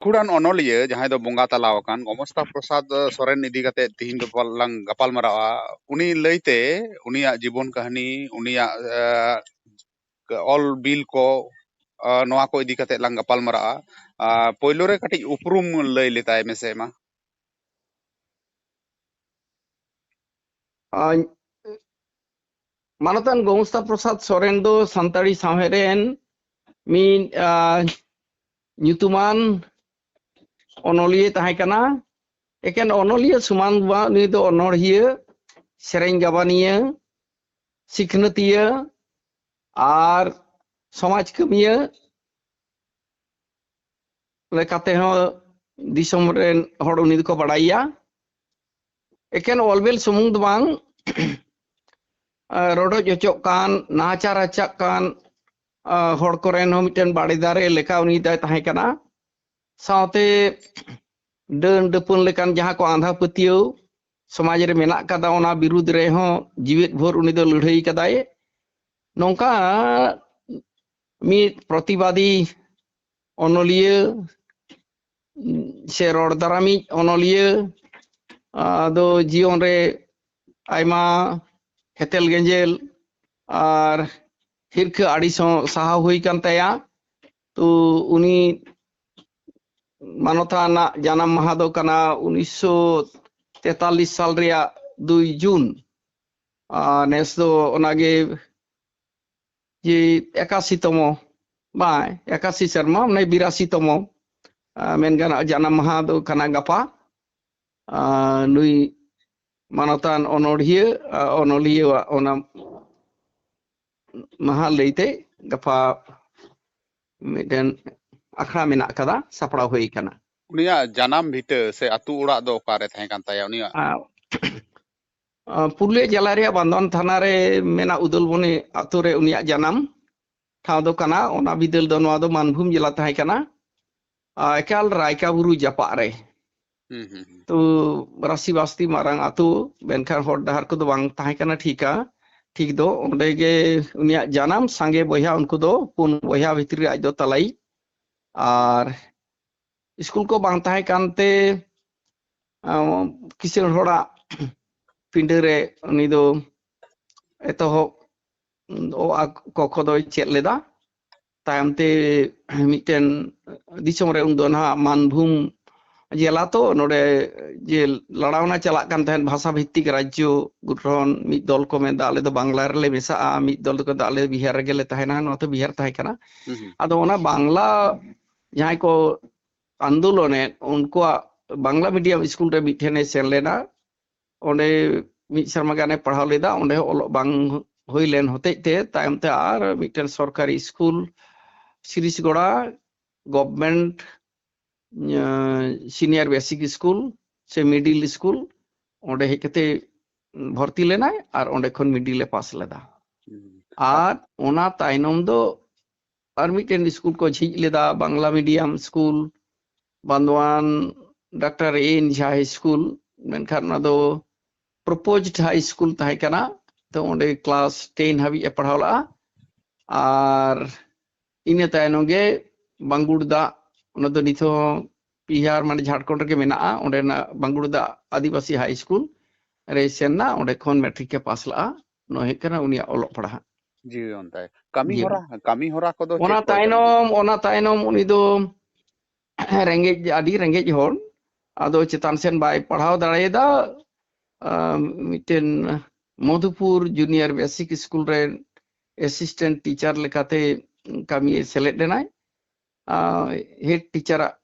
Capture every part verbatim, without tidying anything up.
ᱜᱟᱹᱠᱷᱩᱲᱟᱱ ᱚᱱᱚᱞᱤᱭᱟᱹ ᱡᱟᱦᱟᱸᱭ ᱫᱚ ᱵᱚᱸᱜᱟ ᱛᱟᱞᱟ ᱟᱠᱟᱱ ᱜᱚᱢᱚᱥᱛᱟ ᱯᱨᱚᱥᱟᱫᱽ ᱥᱚᱨᱮᱱ ᱤᱫᱤ ᱠᱟᱛᱮ ᱛᱤᱦᱤᱧ ᱫᱚ ᱞᱟᱝ ᱜᱟᱯᱟᱞ ᱢᱟᱨᱟᱣᱟ᱾ ᱩᱱᱤ ᱞᱟᱹᱭᱛᱮ ᱩᱱᱤᱭᱟᱜ ᱡᱤᱵᱚᱱ ᱠᱟᱹᱦᱱᱤ, ᱩᱱᱤᱭᱟᱜ, ᱮ, ᱚᱞ ᱵᱤᱞ ᱠᱚ, ᱮ, ᱱᱚᱣᱟ ᱠᱚ ᱤᱫᱤ ᱠᱟᱛᱮ ᱞᱟᱝ ᱜᱟᱯᱟᱞ ᱢᱟᱨᱟᱜᱼᱟ᱾ ᱟ, ᱯᱳᱭᱞᱳ ᱨᱮ ᱠᱟᱹᱴᱤᱡ ᱩᱯᱨᱩᱢ ᱞᱟᱹᱭ ᱞᱮᱛᱟᱭ ᱢᱮᱥᱮ ᱢᱟ᱾ ᱟᱸ, ᱢᱟᱱᱚᱛᱟᱱ ᱜᱚᱝᱥᱛᱟ ᱯᱨᱚᱥᱟᱫᱽ ᱥᱚᱨᱮᱱ ᱫᱚ ᱥᱟᱱᱛᱟᱲᱤ ᱥᱟᱶᱦᱮᱫ ᱨᱮᱱ ᱢᱤᱫ, ᱟᱸ, ᱧᱩᱛᱩᱢᱟᱱ ᱚᱱᱚᱞᱤᱭᱟᱹ ᱛᱟᱦᱮᱸ ᱠᱟᱱᱟ᱾ ᱮᱠᱮᱱ ᱚᱱᱚᱞᱤᱭᱟᱹ ᱥᱚᱢᱟᱱ ᱫᱚ ᱵᱟᱝ, ᱩᱱᱤ ᱫᱚ ᱚᱱᱚᱬᱦᱤᱭᱟᱹ, ᱥᱮᱨᱮᱧ ᱜᱟᱵᱟᱱᱤᱭᱟᱹ, ᱥᱤᱠᱷᱱᱟᱹᱛᱤᱭᱟᱹ ᱟᱨ ᱥᱚᱢᱟᱡᱽ ᱠᱟᱹᱢᱤᱭᱟᱹ ᱞᱮᱠᱟᱛᱮ ᱦᱚᱸ ᱫᱤᱥᱚᱢ ᱨᱮᱱ ᱦᱚᱲ ᱩᱱᱤ ᱫᱚᱠᱚ ᱵᱟᱲᱟᱭᱟ᱾ ᱮᱠᱮᱱ ᱚᱞᱵᱮᱞ ᱥᱩᱢᱩᱝ ᱫᱚ ᱵᱟᱝ, ᱨᱚᱰᱚᱡ ᱦᱚᱪᱚᱜ ᱠᱟᱱ, ᱱᱟᱦᱟᱪᱟᱨ ᱦᱚᱪᱚᱜ ᱠᱟᱱ, ᱦᱚᱲ ᱠᱚᱨᱮᱱ ᱦᱚᱸ ᱢᱤᱫᱴᱮᱱ ᱵᱟᱲᱮ ᱫᱟᱨᱮ ᱞᱮᱠᱟ ᱩᱱᱤ ᱫᱚᱭ ᱛᱟᱦᱮᱸ ᱠᱟᱱᱟ᱾ ᱥᱟᱶᱛᱮ ᱰᱟᱹᱱ ᱰᱟᱹᱯᱟᱹᱱ ᱞᱮᱠᱟᱱ ᱡᱟᱦᱟᱸ ᱠᱚ ᱟᱸᱫᱷᱟ ᱯᱟᱹᱛᱭᱟᱹᱣ ᱥᱚᱢᱟᱡᱽ ᱨᱮ ᱢᱮᱱᱟᱜ ᱠᱟᱫᱟ, ᱚᱱᱟ ᱵᱤᱨᱩᱫᱽ ᱨᱮᱦᱚᱸ ᱡᱤᱣᱮᱫ ᱵᱷᱳᱨ ᱩᱱᱤ ᱫᱚ ᱞᱟᱹᱲᱦᱟᱹᱭ ᱠᱟᱫᱟᱭ᱾ ᱱᱚᱝᱠᱟ ᱢᱤᱫ ᱯᱨᱚᱛᱤᱵᱟᱫᱤ ᱚᱱᱚᱞᱤᱭᱟᱹ ᱥᱮ ᱨᱚᱲ ᱫᱟᱨᱟᱢᱤᱡ ᱚᱱᱚᱞᱤᱭᱟᱹ, ᱟᱫᱚ ᱡᱤᱭᱚᱱ ᱨᱮ ᱟᱭᱢᱟ ᱦᱮᱛᱮᱞ ᱜᱮᱸᱡᱮᱞ ᱟᱨ ᱦᱤᱨᱠᱷᱟᱹ ᱟᱹᱲᱤᱥ ᱦᱚᱸ ᱥᱟᱦᱟᱣ ᱦᱩᱭ ᱠᱟᱱ ᱛᱟᱭᱟ᱾ ᱛᱚ ᱩᱱᱤ ᱢᱟᱱᱚᱛᱟᱱᱟᱜ ᱡᱟᱱᱟᱢ ᱢᱟᱦᱟ ᱫᱚ ᱠᱟᱱᱟ ᱩᱱᱤᱥᱥᱚ ᱛᱮᱛᱟᱞᱤᱥ ᱥᱟᱞ ᱨᱮᱭᱟᱜ ᱫᱩᱭ ᱡᱩᱱ᱾ ᱟᱨ ᱱᱮᱥ ᱫᱚ ᱚᱱᱟᱜᱮ ᱡᱮ ᱮᱠᱟᱥᱤ ᱛᱚᱢᱚ, ᱵᱟᱝ, ᱮᱠᱟᱥᱤ ᱥᱮᱨᱢᱟ, ᱢᱟᱱᱮ ᱵᱤᱨᱟᱥᱤ ᱛᱚᱢᱚ, ᱟᱨ ᱢᱮᱱ ᱜᱟᱱᱚᱜᱼᱟ, ᱡᱟᱱᱟᱢ ᱢᱟᱦᱟ ᱫᱚ ᱠᱟᱱᱟ ᱜᱟᱯᱟ᱾ ᱟᱨ ᱱᱩᱭ ᱢᱟᱱᱚᱛᱟᱱ ᱚᱱᱚᱲᱦᱤᱭᱟᱹ, ᱟᱨ ᱚᱱᱚᱞᱤᱭᱟᱹᱣᱟᱜ ᱚᱱᱟ ᱢᱟᱦᱟ ᱞᱟᱹᱭᱛᱮ ᱜᱟᱯᱟ ᱢᱤᱫᱴᱮᱱ ᱟᱠᱷᱲᱟ ᱢᱮᱱᱟᱜ ᱠᱟᱫᱟ, ᱥᱟᱯᱲᱟᱣ ᱦᱩᱭ ᱠᱟᱱᱟ᱾ ᱩᱱᱤᱭᱟᱜ ᱡᱟᱱᱟᱢ ᱵᱷᱤᱴᱟᱹ ᱥᱮ ᱟᱹᱛᱩ ᱚᱲᱟᱜ ᱫᱚ ᱚᱠᱟᱨᱮ ᱛᱟᱦᱮᱸ ᱠᱟᱱ ᱛᱟᱭᱟ ᱩᱱᱤᱭᱟᱜ? ᱟᱨ, ᱟᱨ, ᱯᱩᱨᱩᱞᱤᱭᱟᱹ ᱡᱮᱞᱟ ᱨᱮᱭᱟᱜ ᱵᱟᱱᱫᱚᱣᱟᱱ ᱛᱷᱟᱱᱟ ᱨᱮ ᱢᱮᱱᱟᱜ ᱩᱫᱟᱞᱵᱚᱱᱤ ᱟᱹᱛᱩ ᱨᱮ ᱩᱱᱤᱭᱟᱜ ᱡᱟᱱᱟᱢ ᱴᱷᱟᱶ ᱫᱚ ᱠᱟᱱᱟ᱾ ᱚᱱᱟ ᱵᱤᱫᱟᱹᱞ ᱫᱚ ᱱᱚᱣᱟ ᱫᱚ ᱢᱟᱱᱵᱷᱩᱢ ᱡᱮᱞᱟ ᱛᱟᱦᱮᱸ ᱠᱟᱱᱟ, ᱟᱨ ᱮᱠᱟᱞ ᱨᱟᱭᱠᱟ ᱵᱩᱨᱩ ᱡᱟᱯᱟᱜ ᱨᱮ᱾ ᱦᱩᱸ, ᱦᱩᱸ, ᱦᱩᱸ᱾ ᱛᱚ ᱨᱟᱥᱤᱵᱟᱥᱛᱤ ᱢᱟᱨᱟᱝ ᱟᱹᱛᱩ, ᱢᱮᱱᱠᱷᱟᱱ ᱦᱚᱨ ᱰᱟᱦᱟᱨ ᱠᱚᱫᱚ ᱵᱟᱝ ᱛᱟᱦᱮᱸ ᱠᱟᱱᱟ ᱴᱷᱤᱠᱟ, ᱴᱷᱤᱠ ᱫᱚ᱾ ᱚᱸᱰᱮ ᱜᱮ ᱩᱱᱤᱭᱟᱜ ᱡᱟᱱᱟᱢ᱾ ᱥᱟᱸᱜᱮ ᱵᱚᱭᱦᱟ ᱩᱱᱠᱩ ᱫᱚ, ᱯᱩᱱ ᱵᱚᱭᱦᱟ ᱵᱷᱤᱛᱨᱤ ᱨᱮ ᱟᱡ ᱫᱚ ᱛᱟᱞᱟᱭᱤᱡ᱾ ᱟᱨ ᱥᱠᱩᱞ ᱠᱚ ᱵᱟᱝ ᱛᱟᱦᱮᱸ ᱠᱟᱱᱛᱮ ᱟᱸ, ᱠᱤᱥᱟᱹᱬ ᱦᱚᱲᱟᱜ ᱯᱤᱸᱰᱟᱹ ᱨᱮ ᱩᱱᱤ ᱫᱚ ᱮᱛᱚᱦᱚᱵ ᱚ ᱟ ᱠᱚ ᱠᱷᱚ ᱫᱚᱭ ᱪᱮᱫ ᱞᱮᱫᱟ᱾ ᱛᱟᱭᱚᱢ ᱛᱮ ᱢᱤᱫᱴᱮᱱ ᱫᱤᱥᱚᱢ ᱨᱮ ᱩᱱᱫᱚ ᱱᱟᱦᱟᱜ ᱢᱟᱱᱵᱷᱩᱢ ᱡᱮᱞᱟ ᱛᱚ, ᱱᱚᱰᱮ ᱡᱮ ᱞᱟᱲᱟᱣᱱᱟ ᱪᱟᱞᱟᱜ ᱠᱟᱱ ᱛᱟᱦᱮᱸᱫ ᱵᱷᱟᱥᱟ ᱵᱷᱤᱛᱛᱤᱠ ᱨᱟᱡᱽᱡᱚ ᱜᱚᱴᱷᱚᱱ, ᱢᱤᱫ ᱫᱚᱞ ᱠᱚ ᱢᱮᱱᱫᱟ ᱟᱞᱮ ᱫᱚ ᱵᱟᱝᱞᱟ ᱨᱮᱞᱮ ᱢᱮᱥᱟᱜᱼᱟ, ᱢᱤᱫ ᱫᱚᱞ ᱫᱚᱠᱚ ᱢᱮᱱᱫᱟ ᱟᱞᱮ ᱵᱤᱦᱟᱨ ᱨᱮᱜᱮ ᱞᱮ ᱛᱟᱦᱮᱱᱟ, ᱱᱚᱣᱟ ᱛᱚ ᱵᱤᱦᱟᱨ ᱛᱟᱦᱮᱸ ᱠᱟᱱᱟ᱾ ᱦᱩᱸ ᱦᱩᱸ᱾ ᱟᱫᱚ ᱚᱱᱟ ᱵᱟᱝᱞᱟ ᱡᱟᱦᱟᱸᱭ ᱠᱚ ᱟᱱᱫᱳᱞᱚᱱᱮᱫ ᱩᱱᱠᱩᱣᱟᱜ ᱵᱟᱝᱞᱟ ᱢᱤᱰᱤᱭᱟᱢ ᱥᱠᱩᱞ ᱨᱮ ᱢᱤᱫᱴᱷᱮᱱᱮ ᱥᱮᱱ ᱞᱮᱱᱟ᱾ ᱚᱸᱰᱮ ᱢᱤᱫ ᱥᱮᱨᱢᱟ ᱜᱟᱱᱮ ᱯᱟᱲᱦᱟᱣ ᱞᱮᱫᱟ᱾ ᱚᱸᱰᱮ ᱦᱚᱸ ᱚᱞᱚᱜ ᱵᱟᱝ ᱦᱩᱭ ᱞᱮᱱ ᱦᱚᱛᱮᱡ ᱛᱮ ᱛᱟᱭᱚᱢ ᱛᱮ ᱟᱨ ᱢᱤᱫᱴᱮᱱ ᱥᱚᱨᱠᱟᱨᱤ school Sirisgora government senior basic school ᱥᱮ ᱢᱤᱰᱤᱞ ᱥᱠᱩᱞ ᱚᱸᱰᱮ ᱦᱮᱡ ᱠᱟᱛᱮ ᱵᱷᱚᱨᱛᱤ ᱞᱮᱱᱟᱭ ᱟᱨ ᱚᱸᱰᱮ ᱠᱷᱚᱱ ᱢᱤᱰᱤᱞ ᱮ ᱯᱟᱥ ᱞᱮᱫᱟ᱾ ᱦᱩᱸ᱾ ᱟᱨ ᱚᱱᱟ ᱛᱟᱭᱱᱚᱢ ᱫᱚ ᱟᱨ ᱢᱤᱫᱴᱮᱱ ᱥᱠᱩᱞ ᱠᱚ ᱡᱷᱤᱡ ᱞᱮᱫᱟ, Bangla medium school, Bandowan doctor ᱮ ᱮᱱ ᱡᱷᱟ ᱦᱟᱭ ᱥᱠᱩᱞ, ᱢᱮᱱᱠᱷᱟᱱ ᱚᱱᱟ ᱫᱚ ᱯᱨᱚᱯᱳᱡᱰ ᱦᱟᱭ ᱥᱠᱩᱞ ᱛᱟᱦᱮᱸ ᱠᱟᱱᱟ᱾ ᱛᱚ ᱚᱸᱰᱮ ᱠᱞᱟᱥ ᱴᱮᱱ ᱦᱟᱹᱵᱤᱡ ᱮ ᱯᱟᱲᱦᱟᱣ ᱞᱮᱫᱼᱟ᱾ ᱟᱨ ᱤᱱᱟᱹ ᱛᱟᱭᱱᱚᱢ ᱜᱮ ᱵᱟᱝᱜᱩᱲ ᱫᱟᱜ, ᱚᱱᱟ ᱫᱚ ᱱᱤᱛ ᱦᱚᱸ ᱵᱤᱦᱟᱨ ᱢᱟᱱᱮ ᱡᱷᱟᱲᱠᱷᱚᱸᱰ ᱨᱮᱜᱮ ᱢᱮᱱᱟᱜᱼᱟ, ᱚᱸᱰᱮᱱᱟᱜ ᱵᱟᱝᱜᱩᱲ ᱫᱟᱜ ᱟᱹᱫᱤᱵᱟᱹᱥᱤ ᱦᱟᱭ ᱥᱠᱩᱞ ᱨᱮᱭ ᱥᱮᱱ ᱮᱱᱟ, ᱚᱸᱰᱮ ᱠᱷᱚᱱ ᱢᱮᱴᱨᱤᱠ ᱮ ᱯᱟᱥ ᱞᱮᱫᱼᱟ᱾ ᱱᱚᱣᱟ ᱦᱩᱭᱩᱜ ᱠᱟᱱᱟ ᱩᱱᱤᱭᱟᱜ ᱚᱞᱚᱜ ᱯᱟᱲᱦᱟᱜ᱾ ᱡᱤᱭᱚᱱ ᱛᱟᱭ᱾ ᱠᱟᱹᱢᱤ ᱡᱤᱭᱚᱱ᱾ ᱦᱚᱨᱟ, ᱠᱟᱹᱢᱤ ᱦᱚᱨᱟ ᱠᱚᱫᱚ ᱪᱮᱫ ᱚᱱᱟ ᱠᱚᱭ ᱠᱟᱹᱢᱤ ᱛᱟᱭᱱᱚᱢ, ᱚᱱᱟ ᱛᱟᱭᱱᱚᱢ ᱩᱱᱤ ᱫᱚ ᱨᱮᱸᱜᱮᱡ, ᱟᱹᱰᱤ ᱨᱮᱸᱜᱮᱡ ᱦᱚᱲ, ᱟᱫᱚ ᱪᱮᱛᱟᱱ ᱥᱮᱱ ᱵᱟᱭ ᱯᱟᱲᱦᱟᱣ ᱫᱟᱲᱮᱭᱟᱫᱟ᱾ ᱟᱸ, ᱢᱤᱫᱴᱮᱱ ᱢᱚᱫᱷᱩᱯᱩᱨ ᱡᱩᱱᱤᱭᱟᱨ ᱵᱮᱥᱤᱠ ᱥᱠᱩᱞ ᱨᱮ ᱮᱥᱤᱥᱴᱮᱱᱴ ᱴᱤᱪᱟᱨ ᱞᱮᱠᱟᱛᱮ ᱠᱟᱹᱢᱤᱭᱮ ᱥᱮᱞᱮᱫ ᱞᱮᱱᱟᱭ, ᱟᱸ, ᱦᱮᱰ ᱴᱤᱪᱟᱨᱟᱜ,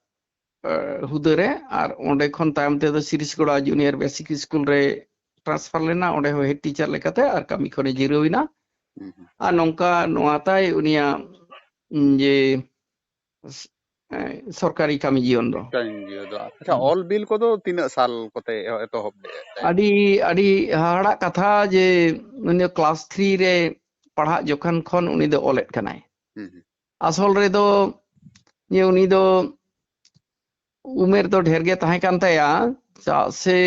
ᱟᱸ, ᱦᱩᱫᱟᱹ ᱨᱮ᱾ ᱟᱨ ᱚᱸᱰᱮ ᱠᱷᱚᱱ ᱛᱟᱭᱚᱢ ᱛᱮᱫᱚ ᱥᱤᱨᱤᱥᱜᱚᱲᱟ ᱡᱩᱱᱤᱭᱟᱨ ᱵᱮᱥᱤᱠ ᱥᱠᱩᱞ ᱨᱮ ᱴᱨᱟᱱᱥᱯᱷᱟᱨ ᱞᱮᱱᱟ, ᱚᱸᱰᱮ ᱦᱚᱸ ᱦᱮᱰ ᱴᱤᱪᱟᱨ ᱞᱮᱠᱟᱛᱮ ᱟᱨ ᱠᱟᱹᱢᱤ ᱠᱷᱚᱱᱮ ᱡᱤᱨᱟᱹᱣ ᱮᱱᱟ᱾ ᱦᱩᱸ ᱦᱩᱸ᱾ ᱟᱨ ᱱᱚᱝᱠᱟ ᱱᱚᱣᱟ ᱛᱟᱭ ᱩᱱᱤᱭᱟᱜ, ᱩᱸ, ᱡᱮ ᱮ, ᱥᱚᱨᱠᱟᱨᱤ ᱠᱟᱹᱢᱤ ᱡᱤᱭᱚᱱ ᱫᱚ᱾ ᱠᱟᱹᱢᱤ ᱡᱤᱭᱚᱱ ᱫᱚ᱾ ᱟᱪᱪᱷᱟ, ᱦᱩᱸ᱾ ᱚᱞ ᱵᱤᱞ ᱠᱚᱫᱚ ᱛᱤᱱᱟᱹᱜ ᱥᱟᱞ ᱠᱚᱛᱮ ᱮᱦᱚ-, ᱮᱛᱚᱦᱚᱵ ᱞᱮᱫᱼᱟ? ᱟᱹᱰᱤ, ᱟᱹᱰᱤ ᱦᱟᱦᱟᱲᱟᱜ ᱠᱟᱛᱷᱟ ᱡᱮ ᱩᱱᱤ ᱫᱚ ᱠᱞᱟᱥ ᱛᱷᱨᱤ ᱨᱮ ᱯᱟᱲᱦᱟᱜ ᱡᱚᱠᱷᱚᱱ ᱠᱷᱚᱱ ᱩᱱᱤ ᱫᱚ ᱚᱞᱮᱫ ᱠᱟᱱᱟᱭ᱾ ᱦᱩᱸ ᱦᱩᱸ᱾ ᱟᱥᱚᱞ ᱨᱮᱫᱚ ᱡᱮ ᱩᱱᱤ ᱫᱚ ᱩᱢᱮᱨ ᱫᱚ ᱰᱷᱮᱨ ᱜᱮ ᱛᱟᱦᱮᱸ ᱠᱟᱱ ᱛᱟᱭᱟ, ᱪᱮᱫᱟᱜ ᱥᱮ,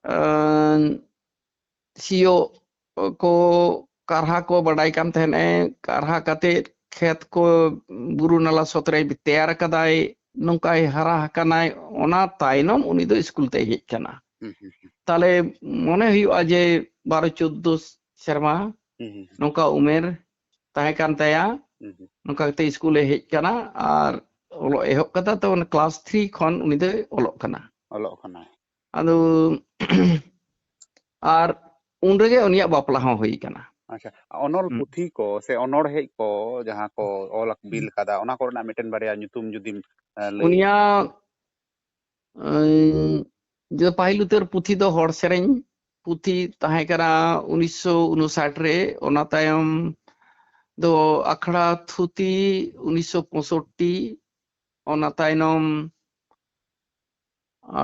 ᱟᱸ, ᱥᱤᱭᱳᱜ ᱠᱚ, ᱠᱟᱨᱦᱟ ᱠᱚ ᱵᱟᱰᱟᱭ ᱠᱟᱱ ᱛᱟᱦᱮᱸᱱ ᱮ, ᱠᱟᱨᱦᱟ ᱠᱟᱛᱮ ᱠᱷᱮᱛ ᱠᱚ ᱵᱩᱨᱩ ᱱᱟᱞᱟ ᱥᱚᱛ ᱨᱮ ᱛᱮᱭᱟᱨ ᱟᱠᱟᱫᱟᱭ᱾ ᱱᱚᱝᱠᱟᱭ ᱦᱟᱨᱟ ᱟᱠᱟᱱᱟᱭ, ᱚᱱᱟ ᱛᱟᱭᱱᱚᱢ ᱩᱱᱤ ᱫᱚ ᱥᱠᱩᱞ ᱛᱮᱭ ᱦᱮᱡ ᱠᱟᱱᱟ᱾ ᱦᱩᱸ, ᱦᱩᱸ, ᱦᱩᱸ, ᱛᱟᱦᱞᱮ ᱢᱚᱱᱮ ᱦᱩᱭᱩᱜᱼᱟ ᱡᱮ ᱵᱟᱨᱚ ᱪᱳᱫᱽᱫᱳ ᱥᱮᱨᱢᱟ ᱦᱩᱸ, ᱦᱩᱸ, ᱦᱩᱸ᱾ ᱱᱚᱝᱠᱟ ᱩᱢᱮᱨ ᱛᱟᱦᱮᱸ ᱠᱟᱱ ᱛᱟᱭᱟ᱾ ᱦᱩᱸ, ᱦᱩᱸ᱾ ᱱᱚᱝᱠᱟ ᱠᱟᱛᱮ ᱥᱠᱩᱞᱮ ᱦᱮᱡ ᱠᱟᱱᱟ ᱟᱨ ᱚᱞᱚᱜ ᱮᱦᱚᱵ ᱠᱟᱫᱟ᱾ ᱛᱚ ᱚᱱᱟ ᱠᱞᱟᱥ ᱛᱷᱨᱤ ᱠᱷᱚᱱ ᱩᱱᱤ ᱫᱚᱭ ᱚᱞᱚᱜ ᱠᱟᱱᱟ᱾ ᱚᱞᱚᱜ ᱠᱟᱱᱟᱭ᱾ ᱟᱫᱚ ᱟᱨ ᱩᱱ ᱨᱮᱜᱮ ᱩᱱᱤᱭᱟᱜ ᱵᱟᱯᱞᱟ ᱦᱚᱸ ᱦᱩᱭ ᱠᱟᱱᱟ᱾ ᱟᱪᱪᱷᱟ, ᱚᱱᱚᱞ ᱦᱩᱸ᱾ ᱯᱩᱛᱷᱤ ᱠᱚ ᱥᱮ ᱚᱱᱚᱬᱦᱮ ᱠᱚ ᱡᱟᱦᱟᱸ ᱠᱚ ᱚᱞ ᱵᱤᱞ ᱦᱩᱸ᱾ ᱠᱟᱫᱟ, ᱚᱱᱟ ᱠᱚᱨᱮᱱᱟᱜ ᱢᱤᱫᱴᱮᱱ ᱵᱟᱨᱭᱟ ᱧᱩᱛᱩᱢ ᱡᱩᱫᱤᱢ, ᱮ, ᱞᱟᱹᱭᱟ᱾ ᱩᱱᱤᱭᱟᱜ, ᱮᱸ, ᱡᱮ ᱯᱟᱹᱦᱤᱞ ᱩᱛᱟᱹᱨ ᱯᱩᱛᱷᱤ ᱫᱚ ᱦᱚᱲ ᱥᱮᱨᱮᱧ ᱯᱩᱛᱷᱤ ᱛᱟᱦᱮᱸ ᱠᱟᱱᱟ ᱩᱱᱤᱥᱥᱚ ᱩᱱᱩᱥᱟᱴ ᱨᱮ᱾ ᱚᱱᱟ ᱛᱟᱭᱚᱢ ᱫᱚ ᱟᱠᱷᱲᱟ ᱛᱷᱩᱛᱤ ᱩᱱᱤᱥᱥᱚ ᱯᱚᱸᱭᱥᱚᱴᱴᱤ, ᱚᱱᱟ ᱛᱟᱭᱱᱚᱢ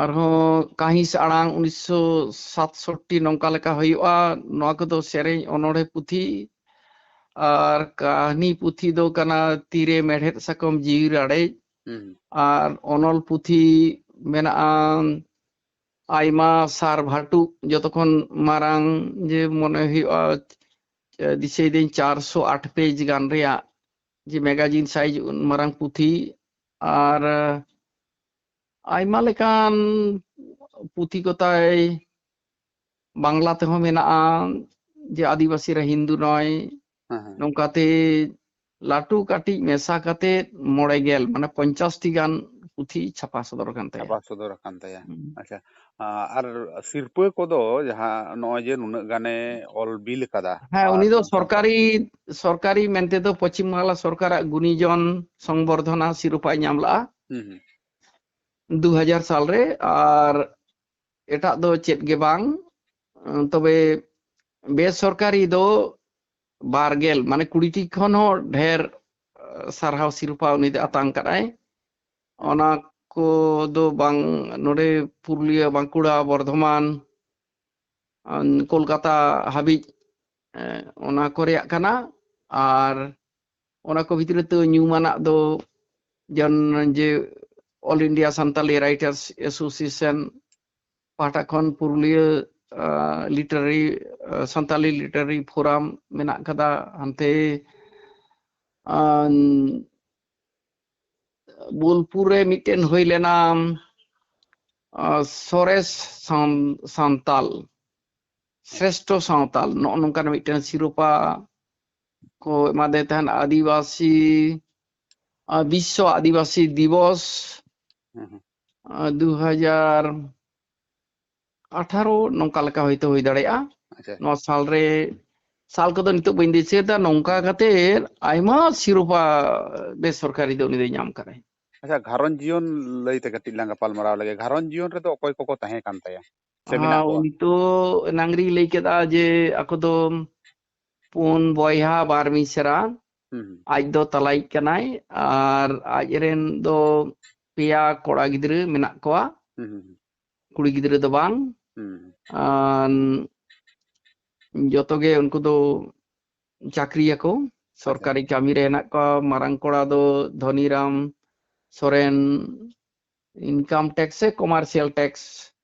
ᱟᱨᱦᱚᱸ ᱠᱟᱹᱦᱤᱥ ᱟᱲᱟᱝ ᱩᱱᱤᱥᱥᱚ ᱥᱟᱛᱥᱚᱴᱴᱤ, ᱱᱚᱝᱠᱟ ᱞᱮᱠᱟ ᱦᱩᱭᱩᱜᱼᱟ᱾ ᱱᱚᱣᱟ ᱠᱚᱫᱚ ᱥᱮᱨᱮᱧ ᱚᱱᱚᱬᱦᱮ ᱯᱩᱛᱷᱤ᱾ ᱟᱨ ᱠᱟᱹᱦᱱᱤ ᱯᱩᱛᱷᱤ ᱫᱚ ᱠᱟᱱᱟ ᱛᱤᱨᱮ ᱢᱮᱲᱦᱮᱫ ᱥᱟᱠᱚᱢ ᱡᱤᱣᱤ ᱨᱟᱲᱮᱡ᱾ ᱦᱩᱸ᱾ ᱟᱨ ᱚᱱᱚᱞ ᱯᱩᱛᱷᱤ ᱢᱮᱱᱟᱜᱼᱟ ᱟᱭᱢᱟ ᱥᱟᱨ ᱵᱷᱟᱴᱩᱜ, ᱡᱚᱛᱚ ᱠᱷᱚᱱ ᱢᱟᱨᱟᱝ ᱡᱮ ᱢᱚᱱᱮ ᱦᱩᱭᱩᱜᱼᱟ, ᱮ, ᱫᱤᱥᱟᱹᱭᱫᱟᱹᱧ ᱪᱟᱨᱥᱚ ᱟᱴ ᱯᱮᱡᱽ ᱜᱟᱱ ᱨᱮᱭᱟᱜ ᱡᱮ ᱢᱮᱜᱟᱡᱤᱱ ᱥᱟᱭᱤᱡ ᱩᱱ ᱢᱟᱨᱟᱝ ᱯᱩᱛᱷᱤ, ᱟᱨ ᱟᱭᱢᱟ ᱞᱮᱠᱟᱱ ᱯᱩᱛᱷᱤ ᱠᱚ ᱛᱟᱭ, ᱵᱟᱝᱞᱟ ᱛᱮᱦᱚᱸ ᱢᱮᱱᱟᱜᱼᱟ, ᱡᱮ ᱟᱹᱫᱤᱵᱟᱹᱥᱤ ᱨᱮ ᱦᱤᱱᱫᱩ ᱱᱚᱭ, ᱦᱮᱸ, ᱦᱮᱸ᱾ ᱱᱚᱝᱠᱟᱛᱮ ᱞᱟᱹᱴᱩ ᱠᱟᱹᱴᱤᱡ ᱢᱮᱥᱟ ᱠᱟᱛᱮ ᱢᱚᱬᱮ ᱜᱮᱞ, ᱢᱟᱱᱮ ᱯᱚᱧᱪᱟᱥ ᱴᱤ ᱜᱟᱱ ᱯᱩᱛᱷᱤ ᱪᱷᱟᱯᱟ ᱥᱚᱫᱚᱨ ᱟᱠᱟᱱ ᱛᱟᱭᱟ᱾ ᱪᱷᱟᱯᱟ ᱥᱚᱫᱚᱨ ᱟᱠᱟᱱ ᱛᱟᱭᱟ᱾ ᱦᱩᱸ᱾ ᱟᱪᱪᱷᱟ, ᱟ, ᱟᱨ ᱥᱤᱨᱯᱟᱹ ᱠᱚᱫᱚ ᱡᱟᱦᱟᱸ ᱱᱚᱜᱼᱚᱭ ᱡᱮ ᱱᱩᱱᱟᱹᱜ ᱜᱟᱱᱮ ᱚᱞ ᱵᱤᱞ ᱠᱟᱫᱟ, ᱦᱮᱸ, ᱟᱨ ᱩᱱᱤ ᱫᱚ ᱱᱚᱝᱠᱟ ᱥᱚᱨᱠᱟᱨᱤ, ᱥᱚᱨᱠᱟᱨᱤ ᱢᱮᱱᱛᱮ ᱫᱚ ᱯᱚᱪᱷᱤᱢ ᱵᱟᱝᱞᱟ ᱥᱚᱨᱠᱟᱨᱟᱜ ᱜᱩᱱᱤᱡᱚᱱ ᱥᱚᱝᱵᱚᱨᱫᱷᱚᱱᱟ ᱥᱤᱨᱳᱯᱟᱭ ᱧᱟᱢ ᱞᱮᱜᱼᱟ ᱦᱩᱸ, ᱦᱩᱸ᱾ ᱫᱩ ᱦᱟᱡᱟᱨ ᱥᱟᱞ ᱨᱮ, ᱟᱨ ᱮᱴᱟᱜ ᱫᱚ ᱪᱮᱫ ᱜᱮ ᱵᱟᱝ᱾ ᱛᱚᱵᱮ ᱵᱮᱥᱚᱨᱠᱟᱨᱤ ᱫᱚ ᱵᱟᱨ ᱜᱮᱞ, ᱢᱟᱱᱮ ᱠᱩᱲᱤ ᱴᱤ ᱠᱷᱚᱱ ᱦᱚᱸ ᱰᱷᱮᱨ, ᱟ, ᱥᱟᱨᱦᱟᱣ ᱥᱤᱨᱯᱟ ᱩᱱᱤ ᱫᱚ ᱟᱛᱟᱝ ᱠᱟᱫᱟᱭ᱾ ᱚᱱᱟ ᱠᱚᱫᱚ ᱵᱟᱝ, ᱱᱚᱰᱮ ᱯᱩᱨᱩᱞᱤᱭᱟᱹ, ᱵᱟᱸᱠᱩᱲᱟ, ᱵᱚᱨᱫᱷᱚᱢᱟᱱ, ᱟᱱ, ᱠᱳᱞᱠᱟᱛᱟ ᱦᱟᱹᱵᱤᱡ, ᱮ, ᱚᱱᱟ ᱠᱚ ᱨᱮᱭᱟᱜ ᱠᱟᱱᱟ᱾ ᱟᱨ ᱚᱱᱟ ᱠᱚ ᱵᱷᱤᱛᱨᱤ ᱛᱮ ᱧᱩᱢᱟᱱᱟᱜ ᱫᱚ ᱡᱮᱢᱚᱱ ᱡᱮ All India Santali Writers Association ᱯᱟᱦᱴᱟ ᱠᱷᱚᱱ ᱯᱩᱨᱩᱞᱤᱭᱟᱹ, ᱟ, literary, ᱟ, ᱥᱟᱱᱛᱟᱞᱤ literary forum ᱢᱮᱱᱟᱜ ᱠᱟᱫᱟ᱾ ᱦᱟᱱᱛᱮ, ᱟᱱ, ᱵᱳᱞᱯᱩᱨ ᱨᱮ ᱢᱤᱫᱴᱮᱱ ᱦᱩᱭ ᱞᱮᱱᱟ, ᱟᱸ, ᱥᱚᱨᱮᱥ ᱥᱟᱱ-, ᱥᱟᱱᱛᱟᱞ, ᱥᱨᱮᱥᱴᱷᱚ ᱥᱟᱶᱛᱟᱞ, ᱱᱚᱜᱼᱚ ᱱᱚᱝᱠᱟᱱ ᱢᱤᱫᱴᱮᱱ ᱥᱤᱨᱳᱯᱟ ᱠᱚ ᱮᱢᱟᱫᱮ ᱛᱟᱦᱮᱱ᱾ ᱟᱹᱫᱤᱵᱟᱹᱥᱤ, ᱟᱸ, ᱵᱤᱥᱥᱚ ᱟᱹᱫᱤᱵᱟᱹᱥᱤ ᱫᱤᱵᱚᱥ, ᱦᱩᱸ, ᱦᱩᱸ᱾ ᱟᱸ, ᱫᱩ ᱦᱟᱡᱟᱨ ᱟᱴᱷᱟᱨᱚ ᱱᱚᱝᱠᱟ ᱞᱮᱠᱟ ᱦᱚᱭᱛᱳ ᱦᱩᱭ ᱫᱟᱲᱮᱭᱟᱜᱼᱟ᱾ ᱟᱪᱪᱷᱟ᱾ ᱱᱚᱣᱟ ᱥᱟᱞ ᱨᱮ, ᱥᱟᱞ ᱠᱚᱫᱚ ᱱᱤᱛᱚᱜ ᱵᱟᱹᱧ ᱫᱤᱥᱟᱹᱭᱮᱫᱟ᱾ ᱱᱚᱝᱠᱟ ᱠᱟᱛᱮ ᱟᱭᱢᱟ ᱥᱤᱨᱳᱯᱟ ᱵᱮᱥᱚᱨᱠᱟᱨᱤ ᱫᱚ ᱩᱱᱤ ᱫᱚᱭ ᱧᱟᱢ ᱠᱟᱫᱟᱭ᱾ ᱟᱪᱪᱷᱟ, ᱜᱷᱟᱨᱚᱸᱡᱽ ᱡᱤᱭᱚᱱ ᱞᱟᱹᱭᱛᱮ ᱠᱟᱹᱴᱤᱡ ᱞᱟᱝ ᱜᱟᱯᱟᱞ ᱢᱟᱨᱟᱣ ᱞᱮᱜᱮ᱾ ᱜᱷᱟᱨᱚᱸᱡᱽ ᱡᱤᱭᱚᱱ ᱨᱮᱫᱚ ᱚᱠᱚᱭ ᱠᱚᱠᱚ ᱛᱟᱦᱮᱸ ᱠᱟᱱ ᱛᱟᱭᱟ ᱥᱮ ᱢᱮᱱᱟᱜ ᱦᱮᱸ, ᱠᱚᱣᱟ? ᱩᱱᱤ ᱛᱚ ᱮᱱᱟᱝ ᱨᱮᱧ ᱞᱟᱹᱭ ᱠᱮᱫᱟ ᱡᱮ ᱟᱠᱚ ᱫᱚ ᱯᱩᱱ ᱵᱚᱭᱦᱟ, ᱵᱟᱨ ᱢᱤᱥᱨᱟ᱾ ᱦᱩᱸ, ᱦᱩᱸ᱾ ᱟᱡ ᱫᱚ ᱛᱟᱞᱟᱭᱤᱡ ᱠᱟᱱᱟᱭ ᱟᱨ ᱟᱡ ᱨᱮᱱ ᱫᱚ ᱯᱮᱭᱟ ᱠᱚᱲᱟ ᱜᱤᱫᱽᱨᱟᱹ ᱢᱮᱱᱟᱜ ᱠᱚᱣᱟ, ᱦᱩᱸ, ᱦᱩᱸ, ᱦᱩᱸ᱾ ᱠᱩᱲᱤ ᱜᱤᱫᱽᱨᱟᱹ ᱫᱚ ᱵᱟᱝ᱾ ᱦᱩᱸ, ᱦᱩᱸ᱾ ᱟᱨ ᱡᱚᱛᱚ ᱜᱮ ᱩᱱᱠᱩ ᱫᱚ ᱪᱟᱹᱠᱨᱤᱭᱟᱠᱚ, ᱟᱪᱪᱷᱟ᱾ ᱥᱚᱨᱠᱟᱨᱤ ᱠᱟᱹᱢᱤ ᱨᱮ ᱦᱮᱱᱟᱜ ᱠᱚᱣᱟ᱾ ᱢᱟᱨᱟᱝ ᱠᱚᱲᱟ ᱫᱚ ᱫᱷᱚᱱᱤᱨᱟᱢ ᱥᱚᱨᱮᱱ, ᱤᱱᱠᱟᱢ ᱴᱮᱠᱥ ᱥᱮ ᱠᱚᱢᱟᱨᱥᱤᱭᱟᱞ ᱴᱮᱠᱥ